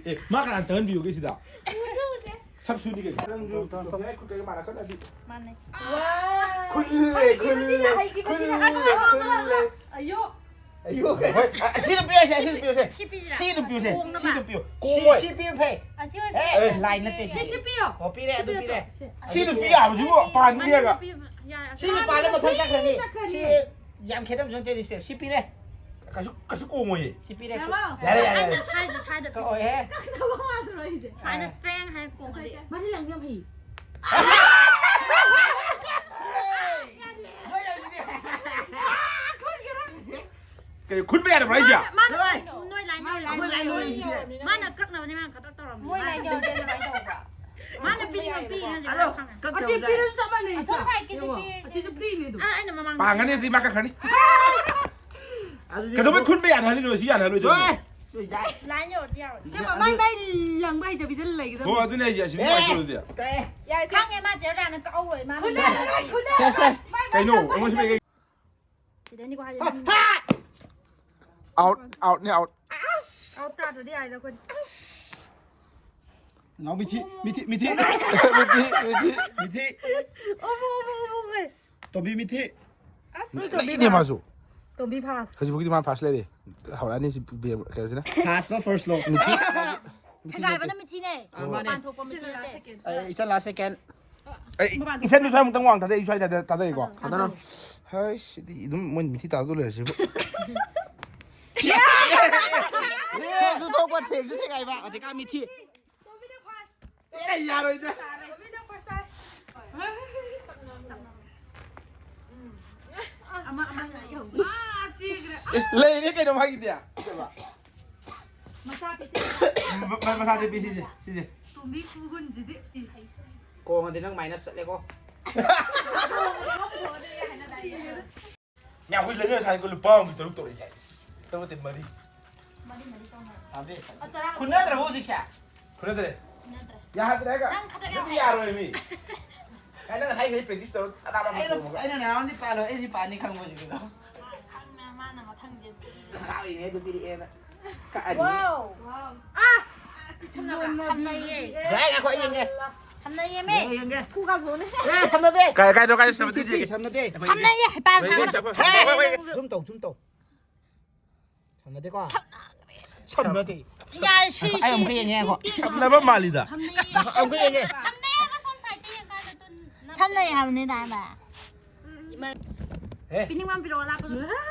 ꯑꯦ, ꯃꯥ ꯀꯅꯥ ꯆꯪꯍꯟꯕꯤꯌꯨꯒꯦ ꯁꯤꯗ? ꯁꯞꯁꯨꯅꯤ ꯀꯩꯅꯣ꯫ ꯃꯥꯟꯅꯩ꯫ ꯈꯨꯜꯂꯦ, ꯈꯨꯜꯂꯦ, ꯈꯨꯜꯂꯦ, ꯈꯨꯜꯂꯦ, ꯈꯨꯜꯂꯦ꯫ ꯑꯌꯣ꯫ ꯑꯌꯣ, ꯍꯣꯏ, ꯑ, ꯁꯤ ꯑꯗꯨꯝ ꯄꯤꯔꯁꯦ, ꯁꯤ ꯑꯗꯨꯝ ꯄꯤꯔꯁꯦ꯫ ꯁꯤ ꯄꯤꯁꯤꯔꯥ? ꯁꯤ ꯑꯗꯨꯝ ꯄꯤꯔꯁꯦ꯫ ꯀꯣꯡꯅꯕ꯫ ꯁꯤ ꯑꯗꯨꯝ ꯄꯤꯌꯨ꯫ ꯀꯣꯡꯉꯣꯏ꯫ ꯁꯤ ꯄꯤꯌꯨ ꯐꯩ꯫ ꯑꯁꯤ ꯑꯦ, ꯑꯣꯏꯅ ꯂꯥꯏ ꯅꯠꯇꯦ ꯁꯤ꯫ ꯁꯤ ꯄꯤꯌꯣ꯫ ꯑꯣ, ꯄꯤꯔꯦ, ꯑꯗꯨ ꯄꯤꯔꯦ꯫ ꯁꯤ ꯑꯗꯨꯝ ꯄꯤ ꯌꯥꯕꯁꯤꯕꯨ ꯄꯥꯟꯅꯤꯒ꯫ ꯌꯥꯔꯦ, ꯁꯤ ꯄꯥꯜꯂꯦ ꯃꯊꯪ ꯆꯠꯈ꯭ꯔꯅꯤ꯫ ꯆꯠꯈ꯭ꯔꯅꯤ꯫ ꯁꯤ ꯌꯥꯝ ꯈꯦꯠꯅꯕꯁꯨ ꯅꯠꯇꯦ, ꯁꯤ ꯄꯤꯔꯦ꯫ ꯀꯩꯁꯨ ꯀꯩꯁꯨ ꯀꯣꯡꯉꯣꯏꯌꯦ꯫ ꯁꯤ ꯄꯤꯔꯦ꯫ ꯌꯥꯔꯕꯣ? ꯌꯥꯔꯦ, ꯌꯥꯔꯦ, ꯑꯩꯅ ꯌꯥꯔꯦ꯫ ꯁꯥꯏꯗ, ꯁꯥꯏꯗ ꯄꯤ꯫ ꯀꯛꯑꯣꯍꯦ꯫ ꯀꯛꯇꯕ ꯃꯥꯟꯗ꯭ꯔꯣ ꯑꯩꯁꯦ? ꯁꯥꯏꯗ ꯇ꯭ꯔꯦꯡ ꯍꯥꯏꯅ ꯀꯣꯡꯉꯗꯤ꯫ ꯃꯥꯗꯤ ꯂꯪꯕ ꯌꯥꯝ ꯍꯩ꯫ ꯀꯩ ꯈꯨꯟꯕ ꯌꯥꯗꯕ꯭ꯔꯥ ꯑꯩꯁꯦ? ꯃꯥꯅ ꯀꯩꯅꯣ? ꯅꯣꯏ ꯂꯥꯏꯟ ꯌꯧꯔꯦ꯫ ꯑꯩꯈꯣꯏ ꯂꯥꯏꯟ ꯌꯧꯔꯦ꯫ ꯃꯥꯅ ꯀꯛꯅꯕꯅꯦ, ꯃꯥꯅ ꯀꯛꯇꯧ ꯇꯧꯔꯝꯅꯦ꯫ ꯃꯣꯏ ꯂꯥꯏꯟ ꯌꯧꯔꯗꯤ ꯑꯗꯨꯃꯥꯏꯅ ꯇꯧꯕ꯭ꯔꯥ? ꯃꯥꯅ ꯄꯤꯅꯤꯡꯕ ꯄꯤ ꯍꯥꯏꯁꯦ ꯑꯗꯣ, ꯈꯪꯉꯦ꯫ ꯑꯁꯤ ꯄꯤꯔꯁꯨ ꯆꯞ ꯃꯥꯟꯅꯩ꯫ ꯑꯁꯣꯝ ꯁꯥꯏꯠꯀꯤꯗꯤ ꯌꯦꯡꯉꯣ, ꯄꯤ꯫ ꯑꯁꯤꯁꯨ ꯐ꯭ꯔꯤꯅꯦ ꯑꯗꯨꯝ꯫ ꯑꯥ, ꯑꯩꯅ ꯃꯃꯥꯡꯗ ꯄꯥꯡꯒꯅꯤ ꯑꯗꯨꯗꯤ ꯃꯥ ꯀꯛꯈ꯭ꯔꯅꯤ꯫ ꯑꯗꯨꯗꯤ ꯀꯩꯗꯧꯕꯩ ꯈꯨꯟꯕ ꯌꯥꯗꯦ ꯍꯥꯏꯔꯤꯅꯣ? ꯁꯤ ꯌꯥꯗꯦ ꯍꯥꯏꯔꯣꯏ꯫ ꯆꯣꯏ! ꯂꯥꯏꯟ ꯌꯧꯔꯗꯤ ꯌꯥꯔꯣꯏ꯫ ꯁꯦꯝꯕ ꯃꯥꯏ ꯃꯥꯏ ꯂꯪꯕ ꯍꯩꯖꯕꯤꯗ ꯂꯩꯒꯗꯕꯅꯤ꯫ ꯍꯣ, ꯑꯗꯨꯅꯦ ꯑꯩꯁꯦ ꯑꯁꯤꯗꯤ ꯅꯨꯡꯉꯥꯏꯇꯦ ꯑꯗꯨꯗꯤ꯫ ꯌꯥꯔꯦ, ꯈꯪꯉꯦ ꯃꯥ ꯆꯦꯔꯥꯅ ꯀꯛꯍꯧꯔꯣꯏ ꯃꯥꯅ꯫ ꯈꯨꯟꯅꯔꯣꯏ, ꯈꯨꯟꯅꯔꯣꯏ꯫ ꯁꯦ, ꯁꯦ꯫ ꯀꯩꯅꯣ? ꯑꯩꯉꯣꯟꯗ ꯁꯤ ꯀꯩ ꯁꯤꯗꯅꯤꯀꯣ ꯍꯥꯏꯁꯦ꯫ Out, ꯑꯥꯎꯠꯅꯦ, out. ꯑꯥꯎꯠ ꯇꯥꯗ꯭ꯔꯗꯤ ꯌꯥꯔꯦꯗ ꯑꯩꯈꯣꯏꯗꯤ꯫ ꯅꯥꯎ ꯃꯤꯊꯤ, ꯃꯤꯊꯤ, ꯃꯤꯊꯤ꯫ ꯃꯤꯊꯤ, ꯃꯤꯊꯤ꯫ ꯃꯤꯊꯤ꯫ ꯑꯃꯨꯛ, ꯑꯃꯨꯛ, ꯑꯃꯨꯛ, ꯑꯦ꯫ ꯇꯣꯝꯕꯤ ꯃꯤꯊꯤ꯫ ꯑꯁ꯫ ꯂꯩꯅꯦ ꯃꯥꯁꯨ꯫ ꯇꯣꯝꯕꯤ ꯐꯥꯁ꯫ ꯍꯧꯖꯤꯛꯐꯥꯎꯒꯤꯗꯤ ꯃꯥ ꯐꯥꯁ ꯂꯩꯔꯤ꯫ ꯍꯧꯔꯛꯑꯅꯤ ꯁꯤ ꯕꯦꯝ-, ꯀꯩꯅꯣꯁꯤꯅ꯫ ꯐꯥꯁꯂꯣ, ꯐꯥꯔꯁꯂꯣ? ꯃꯤꯊꯤ꯫ ꯊꯦꯡꯒꯥꯏꯕꯅ ꯃꯤꯊꯤꯅꯦ꯫ ꯑꯥ, ꯃꯥꯅꯦ꯫ ꯄꯥꯟꯊꯣꯛꯄ ꯃꯤꯊꯤ ꯅꯠꯇꯦ꯫ ꯑꯩ ꯏꯆꯟ ꯂꯥꯁ ꯁꯦꯀꯦꯟ꯫ ꯑꯩ ꯏꯆꯟꯗꯨ ꯁ꯭ꯋꯥꯏꯃꯨꯛꯇꯪ ꯋꯥꯡ ꯊꯥꯗꯩ, ꯑꯩ ꯁ꯭ꯋꯥꯏꯗ ꯊꯥꯗꯩꯀꯣ꯫ ꯊꯥꯗꯔꯣ꯫ ꯍꯩꯁ, ꯁꯤꯗꯤ ꯑꯗꯨꯝ ꯃꯣꯏ ꯃꯤꯊꯤ ꯇꯥꯗꯧ ꯂꯩꯔꯁꯤꯕꯨ꯫ ꯊꯣꯛꯁꯨ ꯊꯣꯛꯄ, ꯊꯦꯡꯁꯨ ꯊꯦꯡꯒꯥꯏꯕ, ꯍꯧꯖꯤꯛꯀꯥꯟ ꯃꯤꯊꯤ꯫ ꯑꯦ, ꯌꯥꯔꯣꯏꯗ꯫ ꯑꯃ, ꯑꯃ, ꯑꯃ꯫ ꯑꯥ, ꯆꯦꯈ꯭ꯔꯦ꯫ ꯑꯦ, ꯂꯩꯔꯦ ꯀꯩꯅꯣ ꯃꯥꯒꯤꯗꯤ꯫ ꯃꯆꯥ ꯄꯤꯁꯦ꯫ ꯃ-, ꯃ-, ꯃꯆꯥꯁꯦ ꯄꯤꯁꯤꯁꯦ, ꯁꯤꯁꯦ꯫ ꯇꯣꯝꯕꯤ ꯈꯨꯍꯨꯟꯁꯤꯗꯤ꯫ ꯀꯣꯡꯉꯗꯤ ꯅꯪ ꯃꯥꯏꯅꯁ ꯆꯠꯂꯦꯀꯣ꯫ ꯌꯥꯝ ꯀꯨꯏ ꯂꯩꯖꯔ ꯁꯥꯏꯀꯣ, ꯂꯨꯄꯥ ꯑꯃꯒꯤ ꯇꯔꯨꯛ ꯇꯧꯔꯛꯑꯦ ꯀꯥꯏ꯫ ꯇꯔꯨꯛ ꯅꯠꯇꯦ, ꯃꯔꯤ꯫ ꯃꯔꯤ, ꯃꯔꯤ ꯇꯧꯅꯔꯦ꯫ ꯇꯥꯗꯦ꯫ ꯑ, ꯇꯔꯥ꯫ ꯈꯨꯟꯅꯗ꯭ꯔꯕꯣ ꯍꯧꯖꯤꯛꯁꯦ? ꯈꯨꯟꯅꯗ꯭ꯔꯦ? ꯈꯨꯟꯅꯗ꯭ꯔꯦ꯫ ꯌꯥꯗ꯭ꯔꯦ ꯍꯥꯏꯒ? ꯅꯪ ꯈꯗ꯭ꯔꯛ ꯌꯥꯝ ꯑꯗꯨꯗꯤ ꯍꯩ꯫ ꯌꯥꯔꯣꯏ ꯃꯤ꯫ ꯀꯥꯏ ꯅꯪ ꯉꯁꯥꯏ ꯁꯤꯗꯩ practice ꯇꯧꯔ ꯑꯅꯥꯕ ꯑꯃ ꯑꯩꯅ, ꯇꯣꯡꯉꯒ꯫ ꯑꯩꯅ ꯅꯅꯥꯎꯗꯤ ꯄꯥꯜꯂꯣ, ꯑꯩꯗꯤ ꯄꯥꯅꯤ ꯈꯪꯕ ꯍꯧꯖꯤꯛꯀꯤꯗꯣ꯫ ꯈꯪꯅ ꯃꯥꯅ ꯃꯊꯪꯗꯤ꯫ ꯍꯔꯥꯎꯔꯤꯉꯩꯗ ꯄꯤꯔꯛꯑꯦꯅ꯫ ꯀꯛꯑꯅꯤ꯫ ꯋꯥꯎ꯫ ꯋꯥꯎ꯫ ꯑꯥ! ꯁꯝꯅꯩꯌꯦ꯫ ꯌꯥꯏ, ꯉꯥꯏꯈꯣ, ꯑꯩ ꯌꯦꯡꯒꯦ꯫ ꯁꯝꯅꯩꯌꯦꯃꯦ꯫ ꯌꯦꯡꯒꯦ, ꯌꯦꯡꯒꯦ꯫ ꯈꯨꯒꯥ ꯐꯣꯟꯅꯦ꯫ ꯑꯦ, ꯁꯝꯅꯗꯦ꯫ ꯀꯥꯏ, ꯀꯥꯏꯗ, ꯀꯥꯏꯗ ꯁꯝꯅꯗꯦ? ꯁꯤ, ꯁꯤ, ꯁꯤ, ꯁꯝꯅꯗꯦ꯫ ꯁꯝꯅꯩꯌꯦ, ꯍꯥꯏꯄꯥ ꯁꯥꯕ꯫ ꯁꯝꯅꯗꯦ꯫ Zoom ꯇꯧ, zoom ꯇꯧ꯫ ꯁꯝꯅꯗꯦꯀꯣ? ꯁꯝꯅꯗꯦ꯫ ꯁꯝꯅꯗꯦ꯫ ꯌꯥꯏ, ꯁꯤ, ꯑꯩ ꯁꯤ, ꯑꯃꯨꯛꯀ ꯁꯤ, ꯌꯦꯡꯒꯦ, ꯁꯤ, ꯉꯥꯏꯈꯣ꯫ ꯁꯤ꯫ ꯁꯝꯅꯕ ꯃꯥꯜꯂꯤꯗ꯫ ꯁꯝꯅꯩꯌꯦ꯫ ꯑꯃꯨꯛꯀ ꯌꯦꯡꯒꯦ꯫ ꯁꯝꯅꯩ ꯍꯥꯏꯕ ꯁꯣꯝ side ꯇ ꯌꯦꯡꯀꯥꯟꯗ ꯇꯨ ꯅꯞ-, ꯁꯝꯅꯩ ꯍꯥꯏꯕꯅꯤꯗ ꯍꯥꯏꯕ꯫ ꯍꯦ꯫ ꯄꯤꯅꯤꯡꯕ ꯑꯃ ꯄꯤꯔꯛꯑꯣ, ꯂꯥꯛꯄꯗꯨ꯫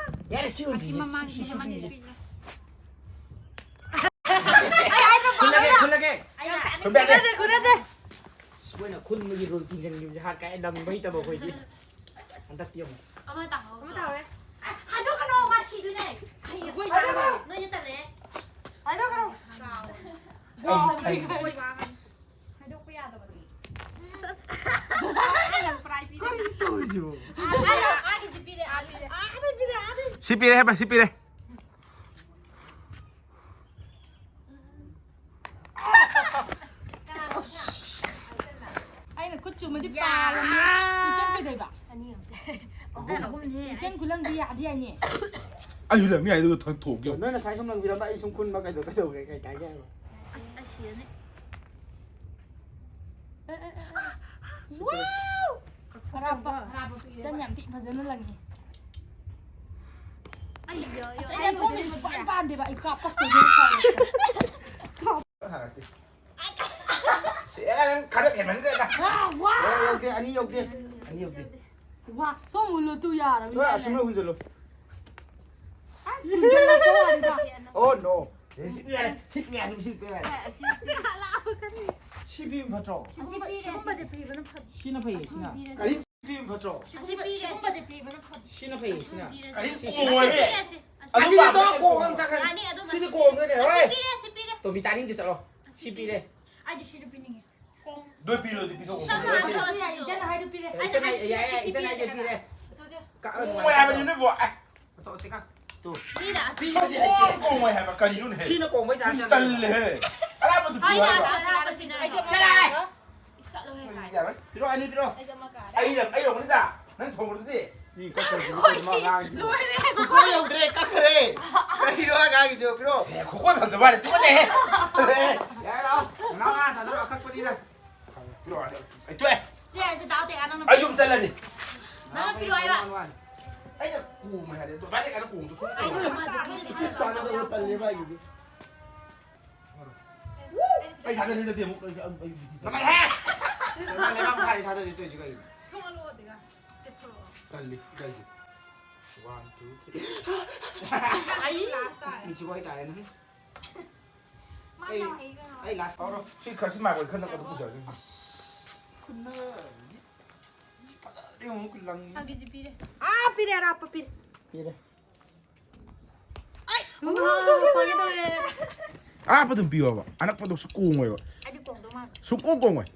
ꯌꯥꯔꯦ, ꯁꯤ ꯑꯣꯏꯅ ꯑꯁꯤ ꯁꯤꯁꯦ꯫ ꯃꯃꯥꯡꯒꯤ, ꯁꯤ, ꯁꯤ, ꯁꯤ, ꯃꯃꯥꯡꯒꯤ ꯁꯤ꯫ ꯄꯤꯔꯛꯑꯣ꯫ ꯈꯨꯜꯂꯒꯦ, ꯈꯨꯜꯂꯒꯦ꯫ ꯑꯩꯅ ꯈꯨꯟꯕ ꯌꯥꯗꯦ꯫ ꯈꯨꯜꯂꯗꯦ, ꯈꯨꯜꯂꯗꯦ꯫ ꯑꯁ, ꯃꯣꯏꯅ ꯈꯨꯟꯕꯒꯤ rule ꯊꯤꯡꯖꯤꯟꯈꯤꯕꯁꯦ ꯍꯥ ꯀꯥꯏ ꯅꯪꯕ ꯍꯩꯇꯕ ꯑꯩꯈꯣꯏꯗꯤ꯫ ꯍꯟꯗꯛꯇꯤ ꯑꯃꯨꯛ꯫ ꯑꯃ ꯇꯥꯍꯧ꯫ ꯑꯃ ꯇꯥꯍꯧꯔꯦ꯫ ꯑ, ꯍꯥꯏꯗꯣꯛꯀꯅꯣ, ꯃꯥ ꯁꯤꯗꯣꯏꯅꯦ꯫ ꯍꯌꯦꯡ ꯍꯥꯏꯗꯣꯛꯀꯅꯣ꯫ ꯅꯣꯏ ꯅꯠꯇꯔꯦ꯫ ꯍꯥꯏꯗꯣꯛꯀꯅꯣ꯫ ꯀꯥꯎꯔꯦ꯫ ꯑꯩ, ꯑꯩ꯫ ꯀꯣꯏ ꯃꯥꯡꯉꯅꯤ꯫ ꯍꯥꯏꯗꯣꯛꯄ ꯌꯥꯗꯕꯅꯤ꯫ ꯑꯁ, ꯑꯁ꯫ ꯅꯪ prize ꯄꯤꯔꯦ꯫ ꯀꯔꯤꯅꯣ ꯇꯧꯔꯤꯁꯤꯕꯣ? ꯑꯥ, ꯑꯥꯒꯤꯁꯤ ꯄꯤꯔꯦ, ꯑꯥꯒꯤꯁꯦ꯫ ꯑꯥꯗꯩ ꯄꯤꯔꯦ, ꯑꯥꯗꯩ꯫ ꯁꯤ ꯄꯤꯔꯦ ꯍꯥꯏꯕ, ꯁꯤ ꯄꯤꯔꯦ꯫ ꯑꯩꯅ ꯈꯨꯠ ꯆꯨꯝꯃꯗꯤ ꯌꯥ! ꯄꯥꯜꯂꯝꯅꯤ꯫ ꯏꯆꯟ ꯀꯩꯗꯧꯕ? ꯑꯅꯤ ꯑꯃ꯫ ꯑꯍꯨꯝ꯫ ꯏꯆꯟ ꯈꯨꯂꯪꯗꯤ ꯌꯥꯗꯤ ꯌꯥꯏꯅꯦ꯫ ꯑꯩꯁꯨ ꯂꯪꯅꯤ ꯍꯥꯏꯗꯨꯒ ꯊꯣꯛ-, ꯊꯣꯛꯀꯦ꯫ ꯅꯣꯏ ꯉꯁꯥꯏ ꯁꯨꯝ ꯂꯪꯕꯤꯔꯝꯕ ꯑꯩ ꯁꯨꯝ ꯈꯨꯟꯕ ꯀꯩꯗꯧ-, ꯀꯩꯗꯧꯒꯦ? ꯀꯩ ꯀꯥꯏꯒꯦ ꯍꯥꯏꯕ? ꯑꯁ, ꯑꯩ ꯁꯤꯔꯅꯤ꯫ ꯑꯔꯥꯞꯄ꯫ ꯏꯆꯟ ꯌꯥꯝ ꯊꯤ ꯐꯖꯅ ꯂꯪꯉꯤ꯫ ꯑꯁ, ꯑꯩꯅ ꯊꯣꯡꯕꯁꯦ ꯁꯨꯡꯄꯥꯟ ꯄꯥꯟꯗꯦꯕ꯫ ꯑꯩ ꯀꯥꯞꯄꯛꯇꯣꯏꯅꯦ ꯁꯥꯎꯔꯦ꯫ ꯁꯥꯟꯅꯔꯁꯤ꯫ ꯁꯤ, ꯑꯦ, ꯅꯪ ꯈꯔ ꯍꯦꯟꯃꯟꯈ꯭ꯔꯦꯗ꯫ ꯑꯥ, ꯋꯥ! ꯑꯣ, ꯌꯧꯗꯦ, ꯑꯅꯤ ꯌꯧꯗꯦ꯫ ꯑꯅꯤ ꯌꯧꯗꯦ꯫ ꯋꯥ, ꯁꯣꯝ ꯍꯨꯜꯂꯣ ꯇꯨ ꯌꯥꯔꯕ ꯍꯣꯏ, ꯌꯥꯔꯦ꯫ ꯑꯁꯨꯝꯅ ꯍꯨꯟꯖꯜꯂꯣ꯫ ꯑꯁ, ꯍꯨꯟꯖꯜꯂꯛꯄ ꯋꯥꯅꯤꯗ꯫ Oh, no. ꯑꯦ, ꯁꯤ ꯌꯥꯔꯦ, ꯁꯤ ꯌꯥꯔꯦ, ꯁꯤ ꯌꯥꯔꯦ꯫ ꯁꯤ ꯄꯤꯕ ꯐꯠꯇ꯭ꯔꯣ? ꯁꯤꯒꯨꯝꯕ-, ꯁꯤꯒꯨꯝꯕꯁꯦ ꯄꯤꯕꯅ ꯐꯠ-, ꯁꯤꯅ ꯐꯩꯌꯦ, ꯁꯤꯅ꯫ ꯀꯔꯤ ꯄꯤꯕ ꯐꯠꯇ꯭ꯔꯣ? ꯁꯤꯒꯨꯝꯕ-, ꯁꯤꯒꯨꯝꯕꯁꯦ ꯄꯤꯕꯅ ꯐꯠ-, ꯁꯤꯅ ꯐꯩꯌꯦ, ꯁꯤꯅ꯫ ꯀꯔꯤ ꯁꯤ ꯀꯣꯡꯉꯣꯏ? ꯄꯤꯔꯦ, ꯁꯤ꯫ ꯑꯁꯤ ꯑꯁꯤꯗꯤ ꯄꯥꯝꯃꯦ, ꯇꯣꯛ, ꯑꯩ ꯀꯣꯡꯉ ꯀꯣꯡꯉꯣꯏ꯫ ꯆꯠꯈ꯭ꯔꯅꯤ꯫ ꯌꯥꯅꯤ, ꯑꯗꯨꯝ ꯁꯤꯗꯤ ꯑꯁꯤ ꯀꯣꯡꯗꯣꯏꯅꯦ, ꯄꯤꯔꯦ, ꯍꯣꯏ꯫ ꯁꯤ ꯄꯤꯔꯦ, ꯁꯤ ꯄꯤꯔꯦ꯫ ꯇꯣꯝꯕꯤ, ꯇꯥꯅꯤꯡꯗꯦ, ꯆꯠꯂꯣ꯫ ꯑꯁꯤ ꯁꯤ ꯄꯤꯔꯦ꯫ ꯄꯤꯔꯦ꯫ ꯑꯩꯗꯤ ꯁꯤꯗ ꯄꯤꯅꯤꯡꯉꯦ꯫ ꯀꯣꯡ-, ꯂꯣꯏ ꯄꯤꯔꯣ, ꯑꯗꯨ ꯄꯤꯊꯣꯛꯑꯣ꯫ ꯁꯝ ꯍꯥꯝꯕꯗꯣ ꯑꯁꯤ ꯄꯤꯔꯦ, ꯏꯆꯟꯅ ꯍꯥꯏꯗꯣ ꯄꯤꯔꯦ꯫ ꯑꯩ ꯏꯆꯟ ꯍꯥꯏ-, ꯁꯤꯗ ꯌꯥꯏ, ꯌꯥꯏ, ꯄꯤꯔꯦ, ꯏꯆꯟ ꯍꯥꯏꯁꯦ ꯄꯤꯔꯦ꯫ ꯄꯤꯔꯦ꯫ ꯆꯠꯁꯦ꯫ ꯀꯛꯑꯅꯨ ꯀꯣꯡꯉꯣꯏ ꯍꯥꯏꯕꯅꯤ ꯍꯥꯏꯕ꯫ ꯅꯣꯏꯕꯨ, ꯑꯦ꯫ ꯇꯣ, ꯇꯤꯀꯥ꯫ ꯇꯨ꯫ ꯁꯤꯗ ꯑꯁꯤ ꯄꯤꯕꯗꯤ ꯁꯨꯡꯀꯣꯡ ꯍꯩꯇꯦ꯫ ꯀꯣꯡꯉꯣꯏ ꯍꯥꯏꯕ ꯀꯔꯤꯅꯣꯅꯦ? ꯁꯤꯅ ꯀꯣꯡꯕꯩ ꯆꯥꯟꯁ ꯌꯥꯝ ꯇꯜꯂꯦꯍꯦ꯫ ꯑꯔꯥꯞꯄꯗꯨ ꯍꯣꯏ, ꯄꯤꯌꯨ ꯍꯥꯏꯕ꯫ ꯌꯥꯔꯦ, ꯑꯔꯥꯞꯄꯗꯨꯅ ꯑꯩꯁꯦ ꯆꯠꯂꯣꯍꯦ꯫ ꯌꯥꯔꯣꯏ꯫ ꯄꯤꯔꯣ, ꯑꯅꯤ ꯄꯤꯔꯣ꯫ ꯑꯩꯁꯦ ꯑꯃ ꯀꯥꯔꯦ꯫ ꯑꯩ ꯌꯥꯝ, ꯑꯩ ꯌꯧꯕꯅꯤꯗ꯫ ꯅꯪ ꯊꯣꯡꯕꯗꯨꯗꯤ? ꯃꯤ ꯀꯛꯈ꯭ꯔꯁꯤꯕꯨ ꯑꯩꯈꯣꯏ ꯀꯩꯅꯣ ꯁꯤ ꯑꯉꯥꯡꯁꯤꯕꯨ꯫ ꯂꯣꯏꯔꯦ꯫ ꯈꯨꯀꯣꯏ ꯌꯧꯗ꯭ꯔꯦ, ꯀꯛꯈ꯭ꯔꯦ꯫ ꯀꯔꯤꯅꯣ ꯑꯉꯥꯡꯒꯤꯁꯤꯕꯨ? ꯄꯤꯔꯣ꯫ ꯑꯦ, ꯈꯨꯀꯣꯏ ꯐꯪꯗꯕ ꯃꯥꯜꯂꯦ, ꯇꯨꯀꯠꯆꯩꯍꯦ꯫ ꯌꯥꯔꯦ, ꯂꯥꯛꯑꯣ꯫ ꯅꯅꯥꯎ ꯉꯥ ꯊꯥꯗꯔꯣ, ꯑꯀꯛꯄꯅꯤꯅ꯫ ꯄꯤꯔꯣ, ꯑꯩ ꯇꯣꯛꯑꯦ꯫ ꯁꯤ ꯌꯥꯔꯦ, ꯁꯤ ꯇꯥꯎ, ꯇꯦ, ꯅꯪꯅ ꯑꯩ ꯌꯨꯝ ꯆꯠꯂꯅꯤ꯫ ꯅꯪꯅ ꯄꯤꯔꯣ ꯍꯥꯏꯕ꯫ ꯑꯩꯅ ꯀꯣꯡꯉꯦ ꯍꯥꯏꯔꯦ꯫ ꯑꯗꯣ ꯚꯥꯏ, ꯀꯩꯅꯣ ꯀꯣꯡꯗꯣ ꯁꯨꯝ ꯑꯩ ꯀꯣꯡꯉꯦ꯫ ꯃꯥꯁꯦ ꯄꯤꯔꯗꯤ ꯏꯁ, ꯏꯁ, ꯇꯥꯟꯅꯗꯕ ꯇꯜꯂꯦ ꯚꯥꯏꯒꯤꯗꯤ꯫ ꯑꯩ ꯊꯥꯗꯔꯤ ꯅꯠꯇꯦ ꯑꯃꯨꯛ, ꯑꯩ, ꯑꯩ, ꯑꯩ, ꯅꯃꯥꯏ ꯍꯦ! ꯅꯃꯥꯏ ꯂꯩꯕꯥꯛ ꯃꯈꯥꯗꯤ ꯊꯥꯗꯔꯤ ꯇꯧꯔꯤꯁꯤ ꯀꯩꯒꯤꯅꯣ? ꯊꯣꯛꯍꯜꯂꯛꯑꯣ, ꯑꯗꯨꯒ ꯆꯤꯠꯊꯣꯔꯛꯑꯣ꯫ ꯀꯜꯂꯤ, ꯀꯜꯂꯤ꯫ One, two, three꯫ ꯑꯩ ꯂꯥꯁ ꯇꯥꯔꯦ꯫ ꯃꯤꯊꯤ ꯋꯥꯏ ꯇꯥꯔꯦ ꯅꯪ꯫ ꯃꯥ ꯑꯩ, ꯌꯥꯝ ꯍꯩ ꯀꯩꯅꯣ꯫ ꯑꯩ ꯂꯥꯁ ꯇꯧꯔꯣ꯫ ꯁꯤ ꯈꯔ, ꯁꯤ ꯃꯥꯏ ꯈꯔ ꯅꯛꯄꯗ ꯄꯨꯖꯔꯒꯦ꯫ ꯑꯁ, ꯈꯨꯠꯅ ꯐꯖꯅ ꯑꯃꯨꯛ ꯂꯪꯉꯤ꯫ ꯑꯪꯒꯤꯁꯤ ꯄꯤꯔꯦ꯫ ꯑꯥ, ꯄꯤꯔꯦ, ꯑꯔꯥꯞꯄ ꯄꯤꯔꯦ꯫ ꯄꯤꯔꯦ꯫ ꯑꯩ! ꯑꯃ, ꯐꯪꯒꯦ ꯇꯧꯋꯦ꯫ ꯑꯔꯥꯞꯄ ꯑꯗꯨꯝ ꯄꯤꯌꯣꯕ꯫ ꯑꯅꯛꯄꯗꯣ ꯁꯨꯛ ꯀꯣꯡꯉꯣꯏꯕ꯫ ꯑꯩꯗꯤ ꯀꯣꯡꯗꯧ ꯃꯥꯟꯕ꯫ ꯁꯨꯛꯀꯣꯡ ꯀꯣꯡꯉꯣꯏ꯫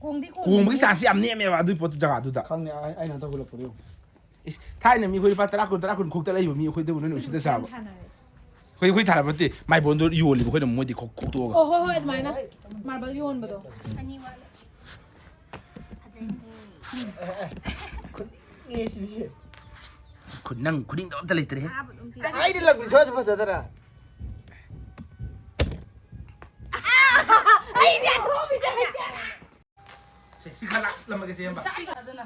ꯀꯣꯡꯗꯤ ꯀꯣꯡꯕꯒꯤ ꯀꯣꯡꯕꯅꯤ꯫ ꯆꯥꯟꯁ ꯌꯥꯝ ꯅꯦꯝꯃꯦꯕ ꯑꯗꯨꯏ ꯄꯣꯠꯇꯨ ꯖꯒꯥꯗꯨꯗ꯫ ꯈꯪꯉꯦ, ꯑꯩ, ꯑꯩꯅ ꯍꯟꯗꯛ ꯍꯨꯜꯂꯛꯄꯗꯣ ꯌꯦꯡꯉꯨ꯫ ꯏꯁ, ꯊꯥꯏꯅ ꯃꯤ ꯑꯩꯈꯣꯏ ꯂꯨꯄꯥ ꯇꯔꯥ ꯀꯨꯟ, ꯇꯔꯥ ꯀꯨꯟ ꯈꯣꯛꯇ ꯂꯩꯕ ꯃꯤ ꯑꯩꯈꯣꯏꯗꯕꯨ ꯅꯣꯏꯅ ꯎꯁꯤꯠꯇ ꯁꯥꯕ꯫ ꯊꯥꯅꯔꯦ꯫ ꯑꯩꯈꯣꯏ, ꯑꯩꯈꯣꯏ ꯊꯥꯅꯕ ꯅꯠꯇꯦ, ꯃꯥꯏꯕꯣꯟꯗꯣ ꯌꯣꯜꯂꯤꯕ ꯑꯩꯈꯣꯏꯅ ꯃꯣꯏꯗꯤ ꯈꯣꯛ-, ꯈꯣꯛꯇꯣꯛꯑꯒ꯫ ꯑꯣ, ꯍꯣꯏ, ꯍꯣꯏ, ꯑꯗꯨꯃꯥꯏꯅ꯫ ꯃꯥꯔꯕꯜ ꯌꯣꯟꯕꯗꯣ꯫ ꯑꯅꯤ ꯋꯥꯠꯂꯦ꯫ ꯐꯖꯩꯅꯦ꯫ ꯈꯨꯅꯤꯡꯉꯦ ꯁꯤꯗꯤ꯫ ꯈꯨ-, ꯅꯪ ꯈꯨꯅꯤꯡꯗꯣ ꯑꯝꯇ ꯂꯩꯇ꯭ꯔꯦꯍꯦ꯫ ꯑꯩꯗꯤ ꯂꯪꯕꯤ ꯁ꯭ꯋꯥꯏꯁꯦ ꯐꯖꯗꯔꯥ? ꯑꯩꯗꯤ ꯑꯊꯣꯝꯕꯤꯁꯦ ꯍꯩꯇꯦ꯫ ꯁꯦ, ꯁꯤ ꯈꯔ ꯂꯥꯞꯂꯝꯃꯒꯦ ꯆꯦꯟꯕ꯫ ꯑꯗꯨꯅ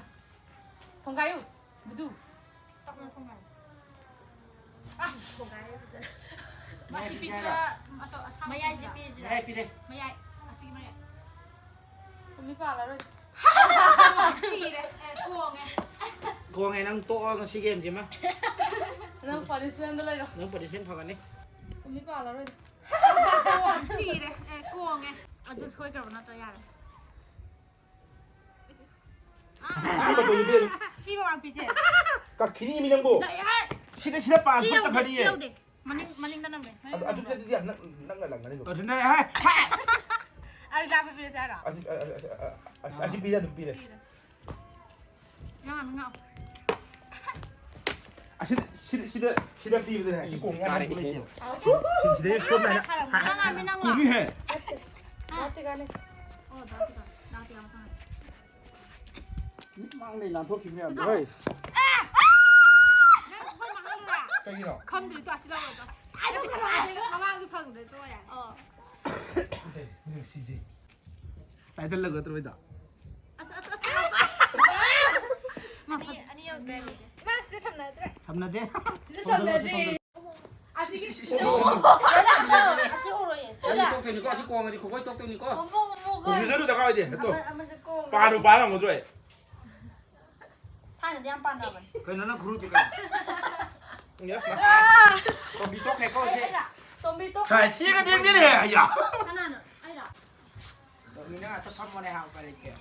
ꯊꯣꯡꯒꯥꯏꯌꯨ꯫ ꯕꯨꯗꯨ꯫ ꯇꯞꯅ ꯊꯣꯡꯒꯥꯏꯌꯨ꯫ ꯑꯁ꯫ ꯃꯁꯤ ꯄꯤꯁꯤꯔꯥ? ꯑꯁ-, ꯑꯁꯥꯡꯕ ꯃꯌꯥꯏꯁꯦ ꯄꯤꯁꯤꯔꯥ? ꯄꯤꯁꯤꯔꯥ? ꯃꯌꯥꯏ ꯄꯤꯔꯦ꯫ ꯃꯌꯥꯏ꯫ ꯑꯁꯤꯒꯤ ꯃꯌꯥꯏ꯫ ꯀꯨꯝꯕꯤ ꯄꯥꯜꯂꯔꯣꯏ꯫ ꯁꯤꯔꯦ꯫ ꯑꯦ, ꯀꯣꯡꯉꯦ꯫ ꯀꯣꯡꯉꯦ, ꯅꯪ ꯇꯣꯛꯑꯣ ꯉꯁꯤ ꯒꯦꯝꯁꯤꯃ꯫ ꯅꯪ ꯄꯥꯅꯤꯁꯃꯦꯟꯗ ꯂꯩꯔꯣ꯫ ꯅꯪ ꯄꯥꯅꯤꯁꯃꯦꯟ ꯐꯪꯒꯅꯤ꯫ ꯀꯨꯝꯕꯤ ꯄꯥꯜꯂꯔꯣꯏ꯫ ꯁꯤꯔꯦ꯫ ꯑꯦ, ꯀꯣꯡꯉꯦ꯫ ꯑꯗꯨ ꯁꯣꯏꯈ꯭ꯔꯕ ꯅꯠꯇ꯭ꯔꯣ? ꯌꯥꯔꯦ꯫ ꯏꯁ, ꯏꯁ꯫ ꯑꯥ, ꯃꯇꯣꯟꯗꯤ ꯄꯤꯔꯅꯨ꯫ ꯁꯤ ꯃꯃꯥꯡ ꯄꯤꯁꯦ꯫ ꯀꯛꯈꯤꯅꯤ ꯃꯤ ꯅꯪꯕꯨ꯫ ꯂꯥꯛꯑꯦ ꯍꯥꯏ꯫ ꯁꯤꯗ, ꯁꯤꯗ ꯄꯥꯟ ꯁꯤ ꯌꯧꯗꯦ, ꯆꯠꯈ꯭ꯔꯅꯤꯌꯦ꯫ ꯁꯤ ꯌꯧꯗꯦ꯫ ꯃꯅꯤꯡ, ꯃꯅꯤꯡꯗ ꯅꯝꯃꯦ꯫ ꯃꯅꯤꯡ ꯑꯗꯨ, ꯅꯝꯃꯦ꯫ ꯑꯗꯨꯗꯤ ꯅꯪ, ꯅꯪꯅ ꯂꯪꯒꯅꯤꯗꯣ꯫ ꯑꯗꯨꯅꯦ, ꯍꯦ, ꯍꯦ꯫ ꯑꯗꯨ ꯂꯥꯞꯄ ꯄꯤꯔꯁꯦ ꯍꯥꯏꯔꯣ? ꯑꯁꯤ, ꯑ, ꯑ, ꯑ, ꯑ, ꯑꯁꯤ, ꯑꯁꯤ ꯄꯤꯔꯦ, ꯑꯗꯨꯝ ꯄꯤꯔꯦ꯫ ꯄꯤꯔꯦ꯫ ꯉꯥꯡꯉꯣ, ꯉꯥꯡꯉꯣ꯫ ꯑꯁꯤꯗ, ꯁꯤꯗ, ꯁꯤꯗ, ꯁꯤꯗ ꯄꯤꯕꯗꯅꯦ, ꯑꯁꯤ ꯀꯣꯡ ꯌꯥꯝ ꯀꯥꯔꯛꯏꯍꯦ꯫ ꯂꯩꯇꯦꯕ꯫ ꯁꯤ-, ꯁꯤꯗꯩ ꯁꯣꯝꯗ ꯍꯥꯏꯅ ꯉꯥꯡꯉꯣ, ꯉꯥꯡꯉꯣ, ꯉꯥꯡꯉꯣ꯫ ꯀꯣꯡꯉꯤꯍꯦ꯫ ꯗꯥꯛꯇꯤ ꯀꯥꯟꯅꯩ꯫ ꯑꯣ, ꯗꯥꯛꯇꯤ ꯀꯥꯟꯅꯩ꯫ ꯗꯥꯛꯇꯤ ꯌꯥꯝ ꯀꯥꯟꯅꯩ꯫ ꯃꯤ ꯃꯥꯡꯗꯩ ꯅꯥꯟꯊꯣꯛꯈꯤꯕ ꯃꯌꯥꯝꯗꯣ꯫ ꯍꯣꯏ꯫ ꯅꯪ ꯑꯩꯈꯣꯏ ꯃꯥꯡꯍꯜꯂꯨꯔꯥ? ꯀꯩꯒꯤꯅꯣ? ꯐꯝꯗ꯭ꯔꯤ ꯇꯣ, ꯑꯁꯤ ꯂꯧꯔꯣ ꯇꯣ꯫ ꯑꯩꯗꯤ ꯀꯃꯥꯏꯅ ꯃꯃꯥꯡꯗꯤ ꯐꯪꯗ꯭ꯔꯦ ꯇꯣ, ꯌꯥꯔꯦ꯫ ꯑꯣ꯫ ꯑꯦ, ꯅꯨꯡꯁꯤꯁꯦ꯫ ꯁꯥꯏꯗꯜ ꯂꯧꯒꯗ꯭ꯔꯣ ꯏꯗꯣ? ꯑꯁ, ꯑꯁ, ꯑꯁ, ꯑꯁ꯫ ꯑꯅꯤ, ꯑꯅꯤ ꯌꯧꯗ꯭ꯔꯦ, ꯑꯅꯤ꯫ ꯏꯃꯥ, ꯁꯤꯗ ꯁꯝꯅꯗ꯭ꯔꯦ꯫ ꯁꯝꯅꯗꯦ꯫ ꯁꯤꯗ ꯁꯝꯅꯗ꯭ꯔꯦ꯫ ꯑꯁꯤꯒꯤ ꯁꯤ, ꯁꯤ, ꯁꯤ, ꯁꯤ, ꯁꯤ꯫ ꯑꯁꯤ ꯎꯔꯣꯏꯌꯦ꯫ ꯑꯁꯤ ꯇꯣꯛꯇꯣꯏꯅꯤꯀꯣ, ꯑꯁꯤ ꯀꯣꯡꯉꯗꯤ ꯈꯨꯕꯣꯏ ꯇꯣꯛꯇꯣꯏꯅꯤꯀꯣ꯫ ꯑꯃꯨꯛ, ꯑꯃꯨꯛ, ꯑꯃꯨꯛ꯫ Confusion ꯗꯔꯀꯥꯔ ꯑꯣꯏꯗꯦ, ꯍꯦꯛꯇ꯫ ꯑꯃ-, ꯑꯃꯁꯦ ꯀꯣꯡ꯫ ꯄꯥꯟꯕꯨ ꯄꯥꯟ ꯉꯝꯒꯗ꯭ꯔꯣ ꯑꯩ? ꯊꯥꯏꯅꯗꯤ ꯌꯥꯝ ꯄꯥꯟꯅꯕꯅꯦ꯫ ꯀꯩꯅꯣ ꯅꯪ ꯈꯨꯔꯨꯗꯤ ꯀꯩꯅꯣ? ꯌꯦ, ꯇꯣꯝꯕꯤ ꯇꯣꯛꯈ꯭ꯔꯦꯀꯣ ꯍꯧꯖꯤꯛ꯫ ꯇꯣꯝꯕꯤ ꯇꯣꯛꯈ꯭ꯔꯦ꯫ ꯍꯥꯏ, ꯁꯤꯒ ꯌꯦꯡꯗꯦꯅꯦ, ꯑꯌꯥ꯫ ꯀꯅꯥꯅꯣ? ꯑꯩꯔꯣ? ꯇꯣꯝꯕꯤ ꯅꯪ ꯑꯇ ꯐꯝꯃꯣꯅꯦ, ꯍꯥ, ꯎꯄꯥꯏ ꯂꯩꯇꯦ꯫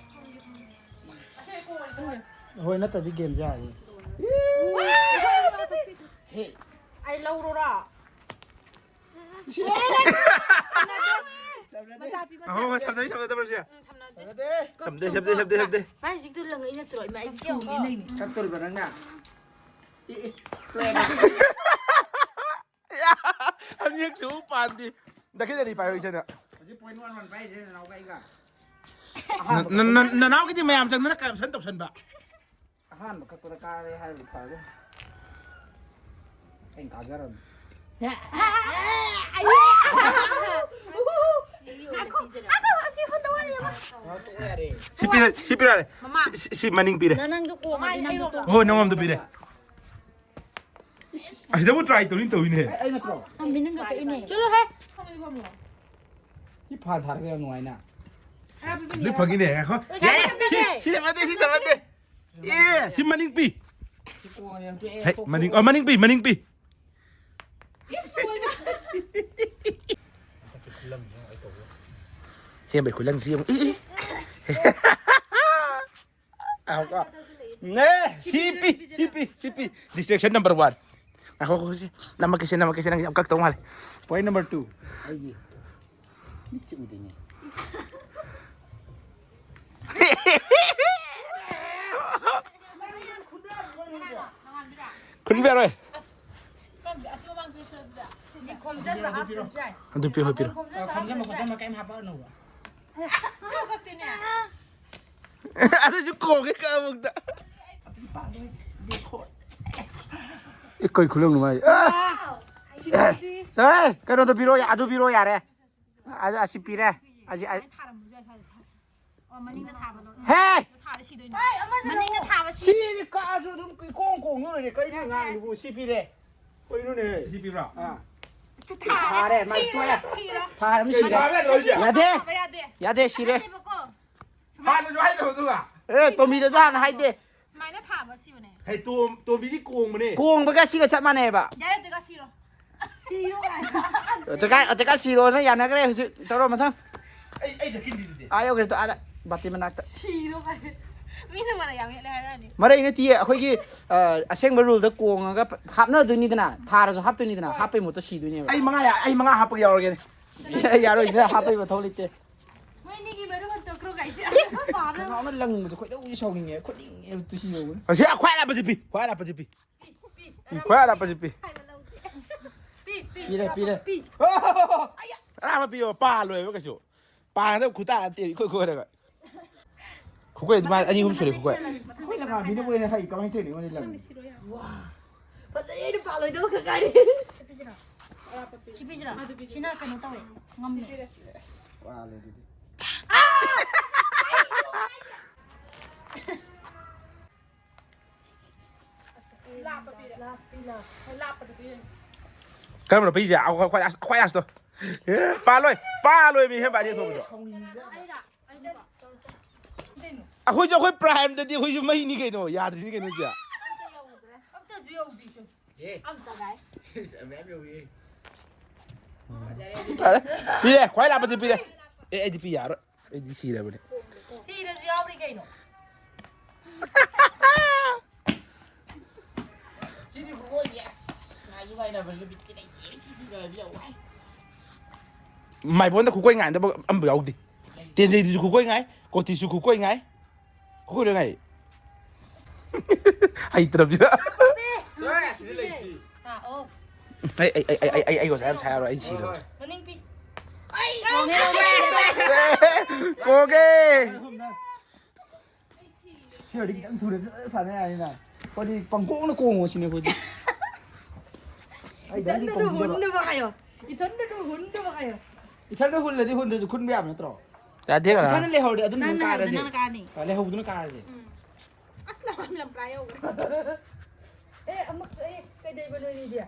ꯍꯣꯏ, ꯅꯠꯇ꯭ꯔꯗꯤ ꯒꯦꯝꯁꯦ ꯌꯥꯔꯣꯏ꯫ ꯍꯦ꯫ ꯑꯩ ꯂꯧꯔꯣꯔꯥ? ꯁꯤ-, ꯃꯆꯥ ꯄꯤ, ꯃꯆꯥ꯫ ꯑꯍꯣ, ꯍꯣꯏ, ꯁꯝꯅꯗꯦ, ꯁꯝꯅꯗꯕ꯭ꯔꯣ ꯁꯤ? ꯎꯝ, ꯁꯝꯅꯗꯦ꯫ ꯁꯝꯅꯗꯦ꯫ ꯁꯝꯗꯦ, ꯁꯝꯗꯦ, ꯁꯝꯗꯦ, ꯁꯝꯗꯦ꯫ ꯚꯥꯏ, ꯍꯧꯖꯤꯛꯇꯨ ꯂꯪꯉꯛꯏ ꯅꯠꯇ꯭ꯔꯣ? ꯏꯃꯥ, ꯑꯩ ꯐꯨꯅꯤ ꯅꯪꯅꯤ꯫ ꯀꯛꯇꯣꯔꯤꯕ ꯅꯪꯅ? ꯑꯦ, ꯑꯦ, ꯇꯣꯛꯑꯦ꯫ ꯑꯅꯤꯔꯛꯇꯨ ꯄꯥꯟꯗꯦ꯫ ꯗꯈꯤꯅ ꯑꯅꯤ ꯄꯥꯏꯍꯧꯏ ꯁꯤꯅ꯫ ꯍꯧꯖꯤꯛ point one one ꯄꯥꯏꯔꯤꯁꯦ ꯅꯅꯥꯎꯒ ꯑꯩꯒ꯫ ꯅ-, ꯅ-, ꯅ-, ꯅꯅꯥꯎꯒꯤꯗꯤ ꯃꯌꯥꯝ ꯆꯪꯗꯅ corruption ꯇꯧꯁꯟꯕ꯫ ꯑꯍꯥꯟꯕ ꯀꯛꯄꯗ ꯀꯥꯔꯦ ꯍꯥꯏꯕꯗꯤ ꯐꯔꯦ꯫ ꯑꯩꯅ ꯀꯥꯖꯔꯝꯅꯤ꯫ ꯉꯥꯏꯈꯣ, ꯉꯥꯏꯈꯣ, ꯑꯁꯤ ꯈꯛꯇ ꯋꯥꯔꯤ ꯑꯃ꯫ ꯁꯤ ꯄꯤꯔꯦ, ꯁꯤ ꯄꯤꯔꯦ꯫ ꯃꯃꯥ꯫ ꯁꯤ, ꯁꯤ, ꯁꯤ ꯃꯅꯤꯡ ꯄꯤꯔꯦ꯫ ꯅ-, ꯅꯪꯗꯣ ꯀꯣꯡꯉꯗꯤ ꯅꯪꯗꯣ ꯀꯣꯡꯉꯣ꯫ ꯍꯣꯏ, ꯅꯉꯣꯟꯗ ꯄꯤꯔꯦ꯫ ꯑꯁꯤꯗꯕꯨ try ꯇꯧꯅꯤꯡ ꯇꯧꯋꯤꯅꯦ꯫ ꯑꯩ, ꯑꯩ ꯅꯠꯇ꯭ꯔꯣ? ꯃꯤꯅ ꯀꯛꯏꯅꯦ꯫ ꯆꯠꯂꯣꯍꯦ꯫ ꯁꯤ ꯐꯥꯟ ꯊꯥꯔꯒ ꯌꯥꯝ ꯅꯨꯡꯉꯥꯏꯅ꯫ ꯂꯣꯏ ꯐꯪꯉꯤꯅꯦ, ꯉꯥꯏꯈꯣ꯫ ꯂꯣꯏ ꯌꯥꯔꯦ, ꯐꯪꯉꯦ꯫ ꯁꯤ, ꯁꯤ ꯆꯠꯃꯟꯗꯦ, ꯁꯤ ꯆꯠꯃꯟꯗꯦ꯫ ꯑꯦ, ꯁꯤ ꯃꯅꯤꯡ ꯄꯤ꯫ ꯁꯤ ꯀꯣꯟꯅ ꯌꯥꯝ ꯇꯣꯛꯑꯦ, ꯍꯦ, ꯇꯣꯛ, ꯃꯅꯤꯡ, ꯇꯣꯛ꯫ ꯑ, ꯃꯅꯤꯡ ꯄꯤ, ꯃꯅꯤꯡ ꯄꯤ꯫ ꯍꯦꯟꯕꯩ ꯈꯨꯂꯪꯁꯤ ꯌꯦꯡꯉꯨ꯫ E, E. ꯉꯥꯏꯈꯣꯀꯣ꯫ ꯅꯦ, ꯁꯤ ꯄꯤ, ꯁꯤ ꯄꯤ, ꯁꯤ ꯄꯤ꯫ Distraction number one꯫ ꯉꯥꯏꯈꯣ, ꯉꯥꯏꯈꯣ, ꯁꯤ ꯅꯝꯃꯛꯀꯦ, ꯁꯤ ꯅꯝꯃꯛꯀꯦ, ꯁꯤ ꯅꯪ ꯌꯥꯝ ꯀꯛꯇꯧ ꯃꯥꯜꯂꯦ꯫ Point number two꯫ ꯑꯩꯒꯤ ꯃꯤꯠꯁꯦ ꯎꯗꯦꯅꯦ꯫ ꯈꯨꯟꯕ ꯌꯥꯔꯣꯏ꯫ ꯑꯗꯨ ꯄꯤꯔꯣ, ꯍꯣꯏ ꯄꯤꯔꯣ꯫ ꯑ, ꯈꯣꯝꯖꯟꯕ ꯈꯣꯠꯆꯟꯕ ꯀꯩꯝ ꯍꯥꯞꯄꯛꯑꯅꯣꯕ꯫ ꯑꯗꯨꯁꯨ ꯀꯣꯡꯒꯦ ꯀꯛꯑꯕꯨꯛꯇ꯫ ꯑꯗꯨꯗꯤ ꯄꯥꯗꯣꯏ ꯗꯦꯈꯣ꯫ ꯑꯦ, ꯀꯩ ꯈꯨꯂꯪꯅꯣ ꯃꯥꯏ? ꯑ! ꯁꯦ, ꯀꯩꯅꯣꯗꯣ ꯄꯤꯔꯣ, ꯑꯗꯨ ꯄꯤꯔꯣ ꯌꯥꯔꯦ꯫ ꯑꯗꯨ ꯑꯁꯤ ꯄꯤꯔꯦ꯫ ꯑꯁꯤ, ꯑ-, ꯊꯥꯔꯝꯕꯁꯨ ꯌꯥꯏ, ꯁ꯭ꯋꯥꯏꯗ ꯊꯥꯔꯣ꯫ ꯑꯣ, ꯃꯅꯤꯡꯗ ꯊꯥꯕ ꯂꯣ-, ꯍꯦ! ꯊꯥꯔ ꯁꯤꯗꯣꯏꯅꯦ꯫ ꯃꯅꯤꯡꯗ ꯊꯥꯕ ꯁꯤ-, ꯁꯤꯗꯤ ꯀꯛꯑꯁꯨ ꯑꯗꯨꯝ ꯏꯀꯣꯡ ꯀꯣꯡꯉ ꯂꯣꯏꯔꯦ꯫ ꯀꯩꯅꯣ ꯉꯥꯡꯉꯤꯗꯨꯕꯨ? ꯁꯤ ꯄꯤꯔꯦ꯫ ꯀꯩꯅꯣꯅꯦ? ꯁꯤ ꯄꯤꯕ꯭ꯔꯣ? ꯑꯥ꯫ ꯊꯥꯔꯦ, ꯃꯥ ꯇꯣꯛꯑꯦ꯫ ꯊꯥꯔꯦ, ꯃꯤ ꯀꯩ ꯁꯤꯔꯦ꯫ ꯊꯥꯕ ꯌꯥꯗ꯭ꯔꯣ ꯍꯥꯏꯁꯦ? ꯌꯥꯗꯦ꯫ ꯊꯥꯕ ꯌꯥꯗꯦ꯫ ꯌꯥꯗꯦ, ꯁꯤꯔꯦ꯫ ꯅꯠꯇꯦꯕꯀꯣ꯫ ꯍꯥꯟꯅꯁꯨ ꯍꯥꯏꯗꯕ ꯑꯗꯨꯒ? ꯑꯦ, ꯇꯣꯝꯕꯤꯗꯁꯨ ꯍꯥꯟꯅ ꯍꯥꯏꯗꯦ꯫ ꯁꯨꯃꯥꯏꯅ ꯊꯥꯕ ꯁꯤꯕꯅꯦ꯫ ꯍꯦ, ꯇꯣꯝ-, ꯇꯣꯝꯕꯤꯗꯤ ꯀꯣꯡꯕꯅꯦ꯫ ꯀꯣꯡꯕꯒ ꯁꯤꯒ ꯆꯞ ꯃꯥꯟꯅꯩꯕ꯫ ꯌꯥꯔꯦ, ꯑꯗꯨꯒ ꯁꯤꯔꯣ꯫ ꯁꯤꯔꯣ ꯀꯥꯏꯅ꯫ ꯑꯇꯩꯀꯥꯏ, ꯑꯇꯩꯀꯥꯏ ꯁꯤꯔꯣꯅ ꯌꯥꯅꯈ꯭ꯔꯦ ꯍꯧꯖꯤꯛ꯫ ꯇꯧꯔꯣ ꯃꯊꯪ꯫ ꯑꯩ, ꯑꯩ ꯖꯦꯀꯤꯟꯗꯤ ꯑꯗꯨꯗꯤ꯫ ꯑꯥ ꯌꯧꯈ꯭ꯔꯦ ꯇꯣ, ꯑꯥꯗ꯫ ꯕꯥꯇꯤ ꯃꯅꯥꯛꯇ꯫ ꯁꯤꯔꯣ ꯀꯥꯏꯅ꯫ ꯃꯤꯅ ꯃꯔꯩ ꯌꯥꯝ ꯌꯦꯠꯂꯦ ꯍꯥꯏꯔꯛꯑꯅꯤ꯫ ꯃꯔꯩ ꯅꯠꯇꯤꯌꯦ, ꯑꯩꯈꯣꯏꯒꯤ, ꯑ, ꯑꯁꯦꯡꯕ ruleꯗ ꯀꯣꯡꯉꯒ ꯍꯥꯞꯅꯗꯣꯏꯅꯤꯗꯅ, ꯊꯥꯔꯁꯨ ꯍꯥꯞꯇꯣꯏꯅꯤꯗꯅ, ꯍꯣꯏ꯫ ꯍꯥꯞꯄꯩ ꯃꯍꯨꯠꯇ ꯁꯤꯗꯣꯏꯅꯦꯕ꯫ ꯑꯩ ꯃꯉꯥ ꯌꯥ-, ꯑꯩ ꯃꯉꯥ ꯍꯥꯞꯄꯒ ꯌꯥꯎꯔꯒꯦꯅꯦ꯫ ꯌꯥꯔꯣꯏꯗ, ꯍꯥꯞꯄꯩ ꯃꯊꯧ ꯂꯩꯇꯦ꯫ ꯃꯣꯏ ꯑꯅꯤꯒꯤ ꯃꯔꯨ ꯍꯟꯇꯣꯛꯈ꯭ꯔꯣ ꯀꯥꯏꯁꯦ꯫ ꯄꯥꯔꯣ꯫ ꯅꯅꯥꯎꯅ ꯂꯪꯕꯁꯦ ꯈꯣꯏꯗꯧ ꯁꯥꯎꯅꯤꯡꯉꯦ, ꯈꯨꯠꯅꯤꯡꯉꯦ ꯇꯨ ꯁꯤ ꯌꯧꯕꯅꯦ꯫ ꯑꯁꯤ ꯈ꯭ꯋꯥꯏ ꯑꯔꯥꯞꯄꯁꯤ ꯄꯤ, ꯈ꯭ꯋꯥꯏ ꯑꯔꯥꯞꯄꯁꯤ ꯄꯤ꯫ ꯄꯤ, ꯈ꯭ꯋꯥꯏ ꯑꯔꯥꯞꯄꯁꯤ ꯄꯤ꯫ ꯄꯤ, ꯄꯤ, ꯄꯤꯔꯦ, ꯄꯤꯔꯦ꯫ ꯄꯤ꯫ ꯑꯔꯥꯞꯄ ꯄꯤꯌꯣ, ꯄꯥꯜꯂꯣꯏꯕ ꯀꯩꯁꯨ꯫ ꯄꯥꯒꯗꯕ ꯈꯨꯇꯥ ꯅꯠꯇꯦ, ꯏꯈꯣꯏ ꯈꯣꯏꯔꯒ꯫ ꯈꯨꯀꯣꯏ ꯑꯗꯨꯃꯥꯏꯅ ꯑꯅꯤ ꯑꯍꯨꯝ ꯁꯨꯔꯦ, ꯈꯨꯀꯣꯏ꯫ ꯑꯩꯈꯣꯏ ꯂꯝꯉꯥꯕꯤꯅ ꯑꯣꯏꯅ ꯍꯩ, ꯀꯃꯥꯏꯅ ꯇꯧꯔꯤꯅꯣ ꯑꯩꯉꯣꯟꯗ ꯂꯪꯉꯤ? ꯐꯖꯩ, ꯑꯩꯅ ꯄꯥꯜꯂꯣꯏꯗꯕ ꯈꯛ ꯉꯥꯏꯔꯦ꯫ ꯁꯤ ꯄꯤꯁꯤꯔꯣ? ꯁꯤꯅ ꯀꯩꯅꯣ ꯇꯧꯋꯦ, ꯉꯝꯃꯦ꯫ ꯋꯥꯂꯦ ꯑꯗꯨꯗꯤ꯫ ꯀꯔꯝꯕꯅꯣ ꯄꯤꯁꯦ? ꯑꯩꯈꯣꯏ ꯈ꯭ꯋꯥꯏ ꯂꯥꯁ, ꯈ꯭ꯋꯥꯏ ꯂꯥꯁꯇꯣ꯫ ꯄꯥꯜꯂꯣꯏ, ꯄꯥꯜꯂꯣꯏ ꯃꯤ ꯍꯦꯟꯕ ꯑꯅꯤ ꯊꯣꯛꯄꯗꯣ꯫ ꯑꯩꯈꯣꯏꯁꯨ ꯑꯩꯈꯣꯏ ꯄ꯭ꯔꯥꯏꯝꯗꯗꯤ ꯑꯩꯈꯣꯏꯁꯨ ꯃꯩꯅꯤ ꯀꯩꯅꯣ, ꯌꯥꯗ꯭ꯔꯤꯅꯤ ꯀꯩꯅꯣ ꯏꯆꯦ꯫ ꯑꯝꯇꯁꯨ ꯌꯧꯗꯦ ꯆꯨꯝ꯫ ꯑꯦ꯫ ꯑꯝꯇ ꯉꯥꯏ꯫ ꯃꯌꯥꯝ ꯌꯧꯏꯌꯦ꯫ ꯐꯔꯦ꯫ ꯄꯤꯔꯦ, ꯈ꯭ꯋꯥꯏ ꯂꯥꯞꯄꯁꯦ ꯄꯤꯔꯦ꯫ ꯑꯦ, ꯑꯩꯗꯤ ꯄꯤ ꯌꯥꯔꯣꯏ꯫ ꯑꯩꯗꯤ ꯁꯤꯔꯕꯅꯦ꯫ ꯁꯤꯔꯁꯨ ꯌꯥꯎꯔꯤ ꯀꯩꯅꯣ꯫ ꯁꯤꯗꯤ ꯈꯨꯀꯣꯏ, yes! ꯉꯥꯏꯁꯨ ꯉꯥꯏꯅꯕꯅꯤꯅ ꯕꯤꯠꯇꯤ ꯂꯩꯇꯦ꯫ ꯁꯤꯗꯤ ꯉꯥꯏꯕ ꯌꯥꯝ ꯋꯥꯏ꯫ ꯃꯥꯏꯕꯣꯟꯗ ꯈꯨꯀꯣꯏ ꯉꯥꯏꯗꯕ ꯑꯃꯕꯨ ꯌꯥꯎꯗꯦ꯫ ꯇꯦꯟꯖꯩꯗꯨꯁꯨ ꯈꯨꯀꯣꯏ ꯉꯥꯏ, ꯀꯣꯇꯤꯁꯨ ꯈꯨꯀꯣꯏ ꯉꯥꯏ꯫ ꯈꯨꯀꯣꯏ ꯂꯣꯏ ꯉꯥꯏ꯫ ꯍꯩꯇ꯭ꯔꯕꯅꯤꯅ꯫ ꯆꯣꯏ, ꯑꯁꯤꯗ ꯂꯩꯁꯤꯗꯤ꯫ ꯑꯥ, ꯑꯣ꯫ ꯑꯩ, ꯑꯩ, ꯑꯩ, ꯑꯩ, ꯑꯩ, ꯑꯩ ꯑꯣꯖꯥ ꯌꯥꯝ ꯁꯥꯔꯣꯏ, ꯑꯩ ꯁꯤꯔꯣꯏ꯫ ꯍꯣꯏ, ꯍꯣꯏ꯫ ꯃꯅꯤꯡ ꯄꯤ꯫ ꯑꯩ ꯀꯣꯡꯉꯦ꯫ ꯀꯣꯡꯉꯦ꯫ ꯁꯤ ꯑꯣꯏꯔꯗꯤ ꯈꯤꯇꯪ ꯊꯨꯅ ꯁꯠ ꯁꯠ ꯁꯥꯟꯅ ꯌꯥꯅꯤꯅ꯫ ꯑꯩꯈꯣꯏꯗꯤ ꯄꯪꯀꯣꯡꯅ ꯀꯣꯡꯉꯣ ꯁꯤꯅꯦ ꯑꯩꯈꯣꯏꯗꯤ꯫ ꯑꯩ ꯗꯥꯏꯔꯦꯛ ꯏꯊꯟꯗ ꯑꯗꯨꯝ ꯀꯣꯡꯕꯤꯗꯕ꯫ ꯍꯨꯟꯗꯕ ꯀꯥꯏꯌꯣ꯫ ꯏꯊꯟꯗ ꯑꯗꯨꯝ ꯍꯨꯟꯗꯕ ꯀꯥꯏꯌꯣ꯫ ꯏꯊꯟꯗ ꯍꯨꯜꯂꯗꯤ ꯍꯨꯟꯗ꯭ꯔꯁꯨ ꯈꯨꯟꯕ ꯌꯥꯕ ꯅꯠꯇ꯭ꯔꯣ? ꯌꯥꯗꯦ ꯀꯅꯥ? ꯏꯊꯟꯗ ꯂꯩꯍꯧꯔꯗꯤ ꯑꯗꯨꯝ ꯅꯪꯅ ꯀꯥꯔꯁꯦ꯫ ꯍꯨꯟꯕ ꯅꯪꯅ ꯀꯥꯔꯅꯤ꯫ ꯑ, ꯂꯩꯍꯧꯕꯗꯨꯅ ꯀꯥꯔꯁꯦ꯫ ꯎꯝ꯫ ꯑꯁ, ꯂꯝ, ꯂꯝꯄ꯭ꯔꯥ ꯌꯧꯈ꯭ꯔꯦ꯫ ꯑꯦ, ꯑꯃꯨꯛ, ꯑꯦ, ꯀꯩꯗꯩꯕ ꯅꯣꯏꯅꯤꯗꯤ?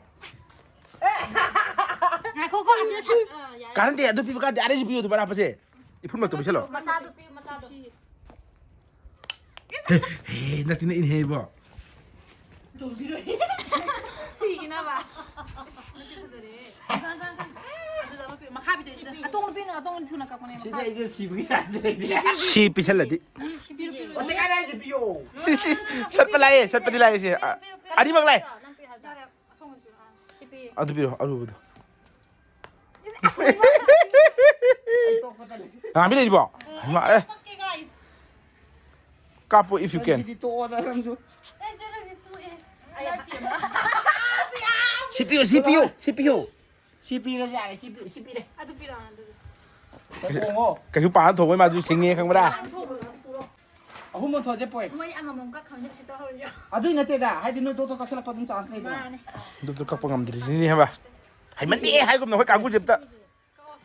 ꯉꯥꯏꯈꯣꯀꯣ, ꯑꯁꯤꯗ ꯁꯥ-, ꯑ, ꯌꯥꯔꯦ꯫ ꯀꯥꯟꯅꯗꯦ, ꯑꯗꯨ ꯄꯤꯕ ꯀꯥꯟꯗꯦ, ꯑꯥꯔꯩꯁꯨ ꯄꯤꯌꯣ, ꯑꯗꯨ ꯕꯔꯥ ꯍꯥꯞꯄꯁꯦ꯫ ꯏꯐꯨꯟ ꯃꯛꯇ ꯄꯤꯁꯜꯂꯣ꯫ ꯃꯆꯥꯗꯣ ꯄꯤꯌꯨ, ꯃꯆꯥꯗꯣ꯫ ꯍꯦ, ꯍꯦ, ꯅꯠꯇꯦ, ꯅ ꯏꯟꯍꯦ ꯏꯕꯣ꯫ ꯆꯣꯡꯕꯤꯔꯣꯏ꯫ ꯁꯤꯈꯤꯅꯕ꯫ ꯅꯠꯇꯦ, ꯐꯖꯔꯦ꯫ ꯑꯗꯨꯗ ꯑꯃ ꯄꯤꯔꯣ꯫ ꯃꯈꯥ ꯄꯤꯗꯣꯏꯁꯤꯗ꯫ ꯑꯇꯣꯡꯕ ꯄꯤꯅꯣ, ꯑꯇꯣꯡꯕ ꯊꯨꯅ ꯀꯛꯄꯅꯦ, ꯁꯤꯗꯤ ꯃꯈꯥ꯫ ꯑꯩꯁꯨ ꯁꯤꯕꯒꯤ ꯆꯥꯟꯁ ꯂꯩꯇꯦ꯫ ꯁꯤ ꯄꯤꯁꯜꯂꯗꯤ꯫ ꯎꯝ, ꯁꯤ ꯄꯤꯔꯣ, ꯄꯤꯔꯣ, ꯄꯤꯔꯣ꯫ ꯑꯣ, ꯇꯦꯀꯥꯏꯅ ꯍꯥꯏꯁꯦ ꯄꯤꯌꯣ꯫ ꯁꯤ, ꯁꯤ, ꯁꯠꯄ ꯂꯥꯛꯑꯦ, ꯁꯠꯄꯗꯤ ꯂꯥꯛꯑꯦ ꯁꯦ꯫ ꯑ, ꯄꯤꯔꯣ, ꯄꯤꯔꯣ, ꯑꯅꯤꯃꯛ ꯂꯥꯛꯑꯦ꯫ ꯄꯤꯔꯣ, ꯅꯪ ꯄꯤꯔꯣ ꯍꯥꯏꯕ꯫ ꯌꯥꯔꯦ, ꯑꯁꯣꯝꯒꯤ ꯄꯤꯔꯣ, ꯑꯥ꯫ ꯁꯤ ꯄꯤ꯫ ꯑꯗꯨ ꯄꯤꯔꯣ, ꯑꯔꯨꯕꯗꯣ꯫ ꯑꯩ ꯇꯣꯛꯄ ꯇꯜꯂꯦ꯫ ꯉꯥꯡꯕꯤ ꯂꯩꯔꯤꯕꯣ? ꯍꯩꯃꯥ, ꯑꯦ꯫ ꯀꯛꯀꯦ, guys꯫ ꯀꯥꯞꯄꯣ, if you can꯫ ꯁꯤꯗꯤ ꯇꯣꯛꯑꯣꯗ ꯅꯪꯁꯨ꯫ ꯑꯩ ꯆꯠꯂꯅꯤ, ꯇꯣꯛꯑꯦ꯫ ꯑꯩ ꯍꯥꯞꯄꯤꯔꯝꯃꯣ꯫ ꯁꯤ ꯄꯤꯌꯨ, ꯁꯤ ꯄꯤꯌꯨ, ꯁꯤ ꯄꯤꯌꯨ꯫ ꯁꯤ ꯄꯤꯔꯁꯨ ꯌꯥꯔꯦ, ꯁꯤ ꯄꯤ-, ꯁꯤ ꯄꯤꯔꯦ꯫ ꯑꯗꯨ ꯄꯤꯔꯛꯑꯣ, ꯑꯗꯨꯗꯤ꯫ ꯁꯦ ꯇꯣꯡꯉꯣ꯫ ꯀꯩꯁꯨ ꯄꯥꯅ ꯊꯣꯛꯑꯣꯏ, ꯃꯥꯁꯨ ꯁꯤꯡꯉꯦ ꯈꯪꯕ꯭ꯔꯥ? ꯄꯥꯅ ꯊꯣꯛꯑꯣꯏ꯫ ꯑꯍꯨꯝ ꯑꯃ ꯊꯣꯛꯑꯁꯦ, ꯄꯣꯏ꯫ ꯃꯣꯏ ꯑꯃꯃꯝ ꯀꯛꯈ꯭ꯔꯕꯅꯤꯅ ꯁꯤ ꯇꯧꯍꯧꯔꯁꯦ꯫ ꯑꯗꯨꯏ ꯅꯠꯇꯦꯗ, ꯍꯥꯏꯗꯤ ꯅꯣꯏ ꯇꯣꯛ ꯇꯣꯛ ꯀꯛꯁꯤꯜꯂꯛꯄ ꯑꯗꯨꯝ ꯆꯥꯟꯁ ꯂꯩꯗꯅ꯫ ꯃꯥꯅꯦ꯫ ꯑꯗꯨꯗꯣ ꯀꯛꯄ ꯉꯝꯗ꯭ꯔꯤꯁꯤꯅꯤꯅꯦ ꯍꯥꯏꯕ꯫ ꯍꯩꯃꯟꯗꯦ ꯍꯥꯏꯒꯨꯝꯅ ꯑꯩꯈꯣꯏ ꯀꯥꯡꯕꯨꯁꯦ ꯑꯝꯇ꯫ ꯀꯛꯑꯣ꯫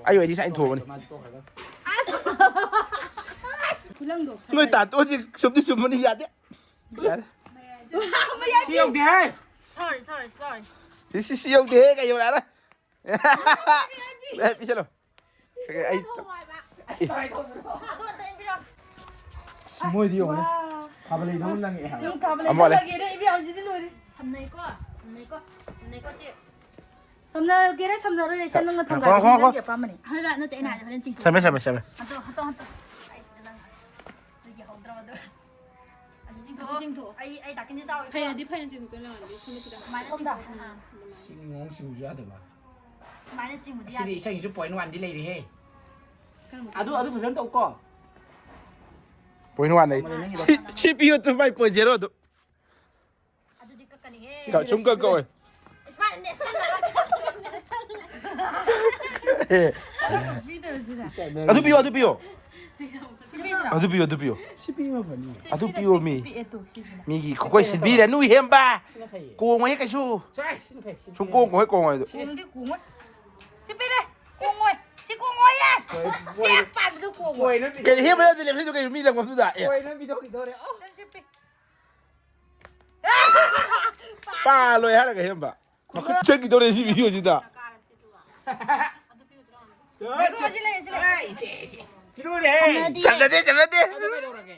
ꯑꯩ ꯑꯣꯏꯗꯤ ꯉꯁꯥꯏꯅ ꯊꯣꯡꯕꯅꯤ꯫ ꯃꯥꯗꯤ ꯇꯣꯛꯈ꯭ꯔꯒ꯫ ꯈꯨꯂꯪꯗꯣ꯫ ꯅꯣꯏ ꯇꯥꯇꯣꯟꯁꯤ ꯆꯨꯝꯗꯤ ꯆꯨꯝꯕꯅꯤ, ꯌꯥꯗꯦ꯫ ꯌꯥꯔꯦ꯫ ꯁꯤ ꯌꯧꯗꯦꯍꯦ꯫ Sorry, sorry, sorry. ꯁꯤ, ꯁꯤ, ꯁꯤ ꯌꯧꯗꯦꯍꯦ, ꯀꯩ ꯌꯧꯔꯛꯑꯔꯣꯏ꯫ ꯑꯦ, ꯄꯤꯁꯜꯂꯣ꯫ ꯑꯩ, ꯑꯩ, ꯑꯁ, ꯃꯣꯏꯗꯤ ꯌꯦꯡꯉꯨꯅꯦ꯫ ꯊꯥꯕ ꯂꯩꯗꯧꯅ ꯂꯪꯉꯛꯑꯦ ꯍꯥꯏꯕ꯫ ꯅꯪ ꯊꯥꯕ ꯑꯃ ꯂꯩꯗꯧ ꯋꯥꯠꯂꯦ꯫ ꯂꯪꯉꯛꯑꯦꯅꯦ, ꯏꯕꯦꯝ, ꯍꯧꯖꯤꯛꯇꯤ ꯂꯣꯏꯔꯦ꯫ ꯁꯝꯅꯩꯀꯣ, ꯁꯝꯅꯩꯀꯣ, ꯁꯝꯅꯩꯀꯣ, ꯁꯤ꯫ ꯁꯝꯅꯔꯒꯦꯔꯥ ꯁꯝꯅꯔꯣꯏꯔꯥ, ꯏꯆꯟ, ꯅꯪꯅ ꯉꯥꯏꯈꯣ, ꯊꯝꯖꯔꯗꯤ ꯉꯥꯏꯈꯣ, ꯅꯪꯒꯤ ꯉꯥꯏꯈꯣ꯫ ꯑꯄꯥꯝꯕꯅꯤ꯫ ꯍꯣꯏꯕ, ꯅꯠꯇꯦ, ꯑꯩꯅ ꯍꯥꯏꯗꯤ ꯍꯣꯔꯦꯟ ꯆꯤꯡꯊꯣꯛ-, ꯁꯝꯃꯦ, ꯁꯝꯃꯦ, ꯁꯝꯃꯦ꯫ ꯍꯟꯇꯣ, ꯍꯟꯇꯣ, ꯍꯟꯇꯣ꯫ ꯑꯩ ꯁꯤꯗ ꯅꯪ ꯍꯥꯏ-, ꯑꯗꯨ ꯌꯥꯍꯧꯗ꯭ꯔꯕ ꯑꯗꯨ꯫ ꯑꯁꯤ ꯆꯤꯡꯊꯣꯛ-, ꯑꯁꯤ ꯆꯤꯡꯊꯣꯛ꯫ ꯑꯩ, ꯑꯩ ꯗꯥꯛꯀꯤꯟꯁꯦ ꯆꯥꯎꯋꯦꯀꯣ꯫ ꯐꯩꯅꯗꯤ ꯐꯩꯅ ꯆꯤꯡꯊꯣꯛꯇꯣꯏꯅꯦ ꯃꯥꯗꯤ, ꯁꯣꯝꯗ ꯈꯤꯇꯪ꯫ ꯁꯨꯃꯥꯏꯅ ꯁꯣꯝꯗ꯫ ꯆꯤꯡꯊꯣꯛ-, ꯑꯥ꯫ ꯁꯤ ꯉꯣꯡ ꯆꯤꯡꯕꯁꯨ ꯌꯥꯗꯕ꯫ ꯁꯨꯃꯥꯏꯅ ꯆꯤꯡꯕꯗꯤ ꯑꯁꯤꯗꯤ ꯌꯥꯗꯦ꯫ ꯏꯁꯩꯁꯨ point one ꯗꯤ ꯂꯩꯔꯦꯍꯦ꯫ ꯀꯔꯝꯕ ꯑꯗꯨ, ꯑꯗꯨ ꯐꯖꯅ ꯇꯧꯀꯣ꯫ Point one ꯂꯩ꯫ ꯃꯥꯅꯦ, ꯅꯪꯒꯤꯗꯣ꯫ ꯁꯤ, ꯁꯤ ꯄꯤꯌꯨ ꯑꯗꯨ ꯃꯥꯏ point zero ꯑꯗꯨ꯫ ꯑꯗꯨꯗꯤ ꯀꯛꯀꯅꯤꯍꯦ꯫ ꯀ-, ꯁꯨꯝ ꯀꯛ ꯀꯛꯑꯣꯏ꯫ Smile nation. ꯑꯦ꯫ ꯄꯤꯗꯧꯔꯤꯁꯤꯅ꯫ ꯑꯗꯨ ꯄꯤꯌꯣ, ꯑꯗꯨ ꯄꯤꯌꯣ꯫ ꯁꯤ ꯄꯤꯗ꯭ꯔꯣ? ꯑꯗꯨ ꯄꯤꯌꯣ, ꯑꯗꯨ ꯄꯤꯌꯣ꯫ ꯁꯤ ꯄꯤꯕ ꯐꯅꯤ꯫ ꯁꯤ, ꯑꯗꯨ ꯁꯤꯅ ꯄꯤꯌꯣ, ꯄꯤꯛ-, ꯃꯤ꯫ ꯄꯤꯛꯑꯦ ꯇꯨ, ꯁꯤꯁꯤꯅ꯫ ꯃꯤꯒꯤ ꯀꯣꯏ ꯁꯤꯟꯕꯤꯔꯅꯨ, ꯏꯍꯦꯝꯕ꯫ ꯁꯤꯅ ꯐꯩꯌꯦ꯫ ꯀꯣꯡꯉꯣꯏꯍꯦ ꯀꯩꯁꯨ꯫ ꯆꯥꯏ, ꯁꯤꯅ ꯐꯩ, ꯁꯤꯅ ꯁꯨꯝ ꯐꯩ꯫ ꯀꯣꯡꯉꯣꯏ, ꯀꯣꯡꯉꯣꯏ ꯑꯗꯨ꯫ ꯁꯤꯅ ꯐꯩ꯫ ꯀꯣꯡꯗꯤ ꯀꯣꯡꯉꯣꯏ꯫ ꯁꯤ ꯄꯤꯔꯦ꯫ ꯀꯣꯡꯉꯣꯏ꯫ ꯁꯤ ꯀꯣꯡꯉꯣꯏ꯫ ꯌꯥꯝ ꯄꯥꯝꯕꯗꯣ ꯀꯣꯡꯉꯣꯏ꯫ ꯀꯣꯏꯅ ꯄꯤ-, ꯀꯩ ꯏꯍꯦꯝꯕ ꯅꯠꯇꯦ, ꯂꯦꯞꯁꯤꯟꯗꯣ ꯀꯩꯅꯣ, ꯃꯤ ꯂꯪꯐꯝꯗꯨꯗ꯫ ꯑꯦ꯫ ꯀꯣꯏꯅ ꯄꯤꯊꯣꯛꯈꯤꯗꯧꯔꯦ꯫ ꯑꯣ꯫ ꯅꯪ ꯁꯤ ꯄꯤ-, ꯄꯥꯜꯂꯣꯏ ꯍꯥꯏꯔꯒ ꯍꯦꯝꯕ꯫ ꯃꯈꯨꯠ ꯆꯠꯈꯤꯗꯧꯔꯦ ꯁꯤ video ꯁꯤꯗ꯫ ꯉꯥꯏꯈꯣ, ꯑꯁꯤ ꯂꯩ, ꯑꯁꯤ ꯂꯩ꯫ ꯑꯦ, ꯏꯆꯦ, ꯏꯆꯦ꯫ ꯐꯤꯔꯣꯜꯅꯦꯍꯦ꯫ ꯁꯝꯅꯗꯦ꯫ ꯆꯠꯅꯗꯦ, ꯆꯠꯅꯗꯦ꯫ ꯑꯗꯨ ꯀꯩꯗꯧꯔꯒꯦ?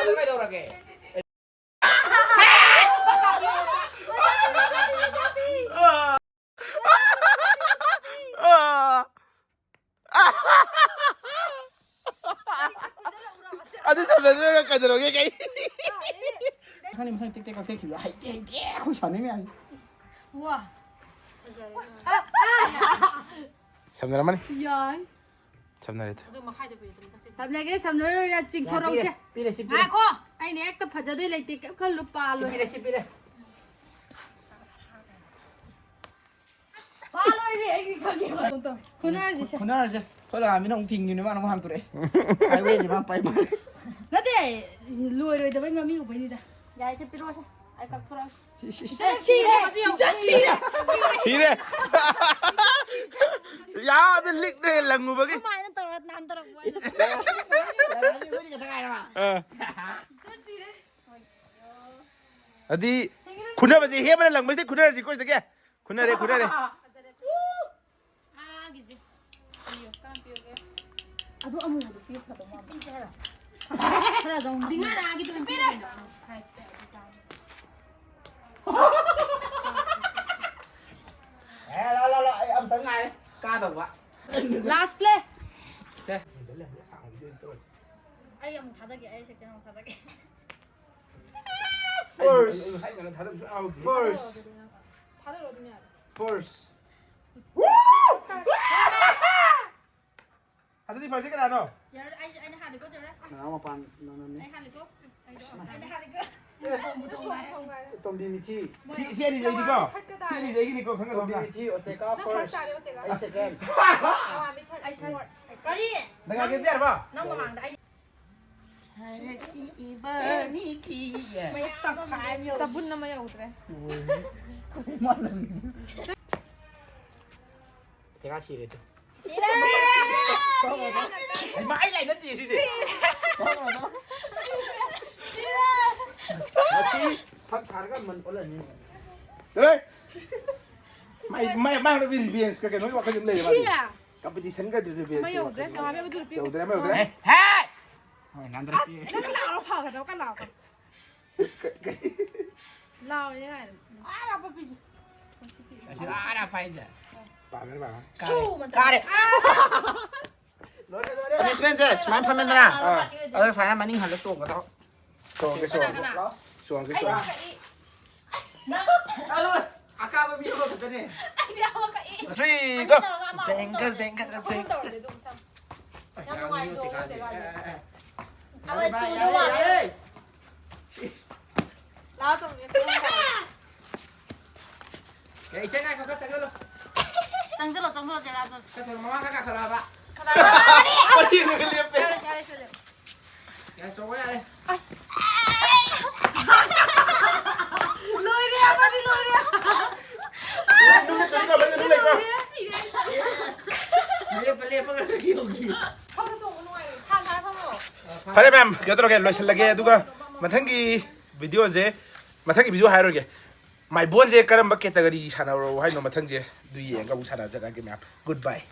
ꯑꯗꯨ ꯀꯩꯗꯧꯔꯒꯦ? ꯑꯗꯨ ꯁꯝꯅꯗ꯭ꯔꯒ ꯀꯩꯗꯧꯔꯒꯦ ꯀꯩ? ꯈꯪꯅꯤ, ꯃꯊꯪ ꯇꯦꯛ ꯇꯦꯛ ꯀꯛꯊꯠꯈꯤꯕ꯫ ꯍꯩꯇꯦ, ꯍꯩꯇꯦ, ꯑꯩꯈꯣꯏ ꯁꯥꯟꯅꯩ ꯃꯌꯥꯝꯁꯦ꯫ ꯋꯥ꯫ ꯐꯖꯔꯦ꯫ ꯁꯝꯅꯔꯝꯃꯅꯤ꯫ ꯌꯥꯏ꯫ ꯁꯝꯅꯔꯦ꯫ ꯑꯗꯨ ꯃꯈꯥꯏꯗ ꯄꯤꯔꯛꯑꯣ, ꯃꯊꯛꯁꯤꯗ꯫ ꯁꯝꯅꯒꯦ, ꯁꯝꯅꯔꯣꯏꯔ ꯆꯤꯡꯊꯣꯔꯛꯎꯁꯦ꯫ ꯌꯥ, ꯄꯤꯔꯦ, ꯄꯤꯔꯦ, ꯁꯤ ꯄꯤꯔꯦ꯫ ꯉꯥꯏꯈꯣ, ꯑꯩꯅ ꯍꯦꯛꯇ ꯐꯖꯗꯣꯏ ꯂꯩꯇꯦ, ꯀꯩꯝ ꯈꯜꯂꯨ, ꯁꯤ ꯄꯥꯜꯂꯣꯏ꯫ ꯄꯤꯔꯦ, ꯁꯤ ꯄꯤꯔꯦ꯫ ꯄꯥꯜꯂꯣꯏꯔꯦ, ꯑꯩꯗꯤ ꯈꯪꯉꯦꯕ꯫ ꯐꯨꯅꯔꯁꯤꯁꯦ꯫ ꯐꯨꯅꯔꯁꯦ꯫ ꯊꯣꯏꯂꯥꯃꯤꯅ ꯑꯃꯨꯛ ꯊꯤꯡꯉꯤꯅꯦ, ꯃꯥꯅ ꯑꯃꯨꯛ ꯍꯥꯡꯇꯣꯔꯛꯑꯦ꯫ ꯍꯥꯏꯋꯦꯁꯦ ꯃꯥ ꯄꯥꯏ ꯃꯥꯜꯂꯦ꯫ ꯅꯠꯇꯦ, ꯂꯣꯏꯔꯣꯏꯗꯕꯩ ꯃꯃꯤ ꯎꯕꯩꯅꯤꯗ꯫ ꯌꯥꯔꯦꯁꯦ, ꯄꯤꯔꯛꯑꯣꯁꯦ꯫ ꯑꯩ ꯀꯛꯊꯣꯔꯛꯑꯒꯦ꯫ ꯁꯤꯔꯦ! ꯏꯆꯟ ꯁꯤꯔꯦ! ꯁꯤꯔꯦ꯫ ꯌꯥꯗ ꯂꯤꯛꯅ ꯂꯪꯉꯨꯕꯒꯤ꯫ ꯀꯃꯥꯏꯅ ꯇꯧꯔ ꯅꯥꯟꯊꯔꯛꯄ ꯍꯥꯏꯅ꯫ ꯑꯥ꯫ ꯑꯗꯤ ꯈꯨꯅꯕꯁꯦ ꯍꯦꯟꯕꯅ ꯂꯪꯕꯁꯤꯗꯤ ꯈꯨꯅꯔꯁꯤꯀꯣ ꯁꯤꯗꯒꯤ꯫ ꯈꯨꯅꯔꯦ ꯈꯨꯅꯔꯦ꯫ ꯑꯥꯒꯤꯁꯦ꯫ ꯑꯗꯨ ꯑꯃꯨꯕꯗꯣ ꯄꯤꯌꯨ ꯐꯗꯧ ꯃꯥꯜꯂꯦ꯫ ꯈꯔ ꯑꯗꯨꯝ ꯄꯤꯉꯥꯔꯥꯒꯤꯗꯣ ꯑꯣꯏꯅ ꯄꯤꯔꯦ꯫ ꯑꯦ ꯂꯥ ꯂꯥ ꯂꯥ ꯑꯩ ꯑꯝꯇꯪ ꯉꯥꯏꯔꯦ ꯀꯥꯗꯧꯕ꯫ Last play꯫ ꯁꯦ꯫ ꯑꯩ ꯑꯃꯨꯛ ꯊꯥꯗꯒꯦ, ꯑꯩ ꯁꯦꯀꯦꯟ ꯑꯃꯨꯛ ꯊꯥꯗꯒꯦ꯫ First. First. ꯊꯥꯗꯔꯣ ꯑꯗꯨꯝ ꯌꯥꯔꯦ꯫ First. ꯑꯗꯨꯗꯤ first ꯁꯦ ꯀꯅꯥꯅꯣ? ꯖꯦꯔꯣ, ꯑꯩ, ꯑꯩꯅ ꯍꯥꯜꯂꯤꯀꯣ, ꯖꯦꯔꯣ꯫ ꯅꯅꯥꯎ ꯃꯄꯥꯟ ꯅꯪꯅꯅꯦ꯫ ꯑꯩ ꯍꯥꯜꯂꯤꯀꯣ꯫ ꯑꯩꯅ ꯍꯥꯜꯂꯤꯀꯣ꯫ ꯇꯣꯝꯕꯤ ꯃꯤꯊꯤ꯫ ꯁꯤ ꯁꯤ ꯑꯅꯤꯗꯩꯗꯤꯀꯣ꯫ ꯁꯤ ꯑꯅꯤꯗꯩꯒꯤꯅꯤꯀꯣ ꯇꯣꯝꯕꯤ ꯈꯪꯒꯗꯧꯅ꯫ ꯃꯤꯊꯤ ꯑꯣꯇꯦꯀꯥ first꯫ ꯑꯩ second꯫ ꯀꯔꯤ? ꯅꯪ ꯍꯥꯏꯒꯦꯗꯤ ꯌꯥꯔꯕ? ꯅꯪ ꯃꯃꯥꯡꯗ ꯑꯩ ꯆꯕꯨꯟ ꯑꯃ ꯌꯧꯗ꯭ꯔꯦ꯫ ꯇꯦꯔꯥ ꯁꯤꯔꯦ ꯇꯨ꯫ ꯍꯩꯃꯥ ꯑꯩ ꯂꯥꯏ ꯅꯠꯇꯦ ꯁꯤꯗꯤ꯫ ꯃꯁꯤ ꯐꯛ ꯊꯥꯔꯒ ꯃꯟ ꯑꯣꯜꯂꯅꯤ꯫ ꯆꯠꯂꯣꯍꯦ꯫ ꯃꯥꯏ ꯃꯥꯏ ꯃꯥꯏ ꯍꯧꯔꯛꯄ revenge ꯀ ꯀꯩꯅꯣꯒꯤ ꯋꯥꯈꯜ ꯑꯗꯨꯝ ꯂꯩꯌꯦ ꯃꯥꯗꯤ꯫ Competition ꯒ revenge ꯑꯃ ꯀꯤ ꯌꯧꯗ꯭ꯔꯦ꯫ ꯋꯥꯈꯜ꯫ ꯃꯃꯥ ꯃꯦꯝ ꯑꯗꯨ ꯄꯤꯌꯨ꯫ ꯌꯧꯗ꯭ꯔꯦ ꯑꯃ ꯌꯧꯗ꯭ꯔꯦ꯫ ꯅꯪ ꯂꯥꯛꯑꯣ ꯐꯒꯗꯕ ꯀꯅꯥ? ꯂꯥꯎꯔꯦ ꯀꯥꯏꯅ꯫ ꯑꯥ ꯂꯥꯛꯄ ꯄꯤꯁꯤ꯫ ꯑꯁꯤ ꯑꯥ ꯂꯥꯛꯄ ꯍꯥꯏꯁꯦ꯫ ꯄꯥꯒꯅꯤ ꯄꯥꯒꯅꯤ꯫ ꯁꯨ ꯃꯇꯝ꯫ ꯀꯥꯔꯦ꯫ Punishment ꯁꯦ ꯁꯨꯃꯥꯏꯅ ꯐꯝꯃꯦꯗꯅ꯫ ꯑꯥ꯫ ꯑꯗ ꯁꯨꯃꯥꯏꯅ ꯃꯅꯤꯡ ꯍꯜꯂ ꯆꯣꯡꯒꯗꯕ꯫ ꯆꯣꯡꯒꯦ ꯆꯣꯡꯒꯦ꯫ ꯆꯣꯡꯒꯦ ꯆꯣꯡꯒꯦ꯫ ꯅꯪ ꯑꯂꯣ꯫ ꯑꯀꯥꯕ ꯃꯤ ꯑꯃꯈꯛꯇꯅꯦ꯫ ꯑꯩꯗꯤ ꯑꯃ ꯀꯛꯏ꯫ Three, go. ꯖꯦꯡꯒ ꯖꯦꯡꯒ ꯖꯦꯡꯒ꯫ ꯇꯧꯔꯁꯦ ꯑꯗꯨꯝ ꯊꯝ꯫ ꯌꯥꯝ ꯅꯨꯡꯉꯥꯏꯖꯧ ꯆꯦ ꯒꯥꯟꯙꯤ꯫ ꯌꯥꯔꯦ, ꯌꯥꯔꯦ, ꯌꯥꯔꯦ꯫ ꯂꯥꯛꯑꯣ ꯇꯧꯔꯒꯦ꯫ ꯑꯦ, ꯏꯆꯦ ꯉꯥꯏꯈꯣ, ꯈꯔ ꯆꯪꯍꯜꯂꯣ꯫ ꯆꯪꯁꯤꯜꯂꯣ ꯆꯪꯁꯤꯜꯂꯣ ꯆꯦ ꯔꯥꯖꯨ꯫ ꯈꯔ ꯆꯪꯍꯜꯂꯣ, ꯃꯃꯥ ꯈꯔ ꯀꯥꯈꯠꯂꯛꯑꯕ꯫ ꯀꯗꯥꯏꯗ? ꯃꯇꯦꯡꯅꯒ ꯂꯦꯞꯄꯦ꯫ ꯌꯥꯔꯦ ꯌꯥꯔꯦ ꯁꯤꯗ ꯂꯦꯞꯄꯣ꯫ ꯌꯥꯔꯦ, ꯆꯣꯡꯉꯣ ꯌꯥꯔꯦ꯫ ꯑꯁ꯫ ꯐꯔꯦ ꯃꯌꯥꯝ, ꯀꯩꯅꯣ ꯇꯧꯔꯒꯦ, ꯂꯣꯏꯁꯤꯜꯂꯒꯦ꯫ ꯑꯗꯨꯒ ꯃꯊꯪꯒꯤ ꯚꯤꯗꯤꯑꯣꯁꯦ, ꯃꯊꯪꯒꯤ ꯚꯤꯗꯤꯑꯣ ꯍꯥꯏꯔꯣꯏꯒꯦ, ꯃꯥꯏꯕꯣꯟꯁꯦ ꯀꯔꯝꯕ ꯀꯦꯇꯒꯔꯤ ꯁꯥꯟꯅꯔꯣ ꯍꯥꯏꯅꯣ, ꯃꯊꯪꯁꯦ ꯑꯗꯨ ꯌꯦꯡꯉꯒ ꯑꯃꯨꯛ ꯁꯥꯟꯅꯖꯔꯛꯑꯒꯦ ꯃꯌꯥꯝ꯫ Goodbye.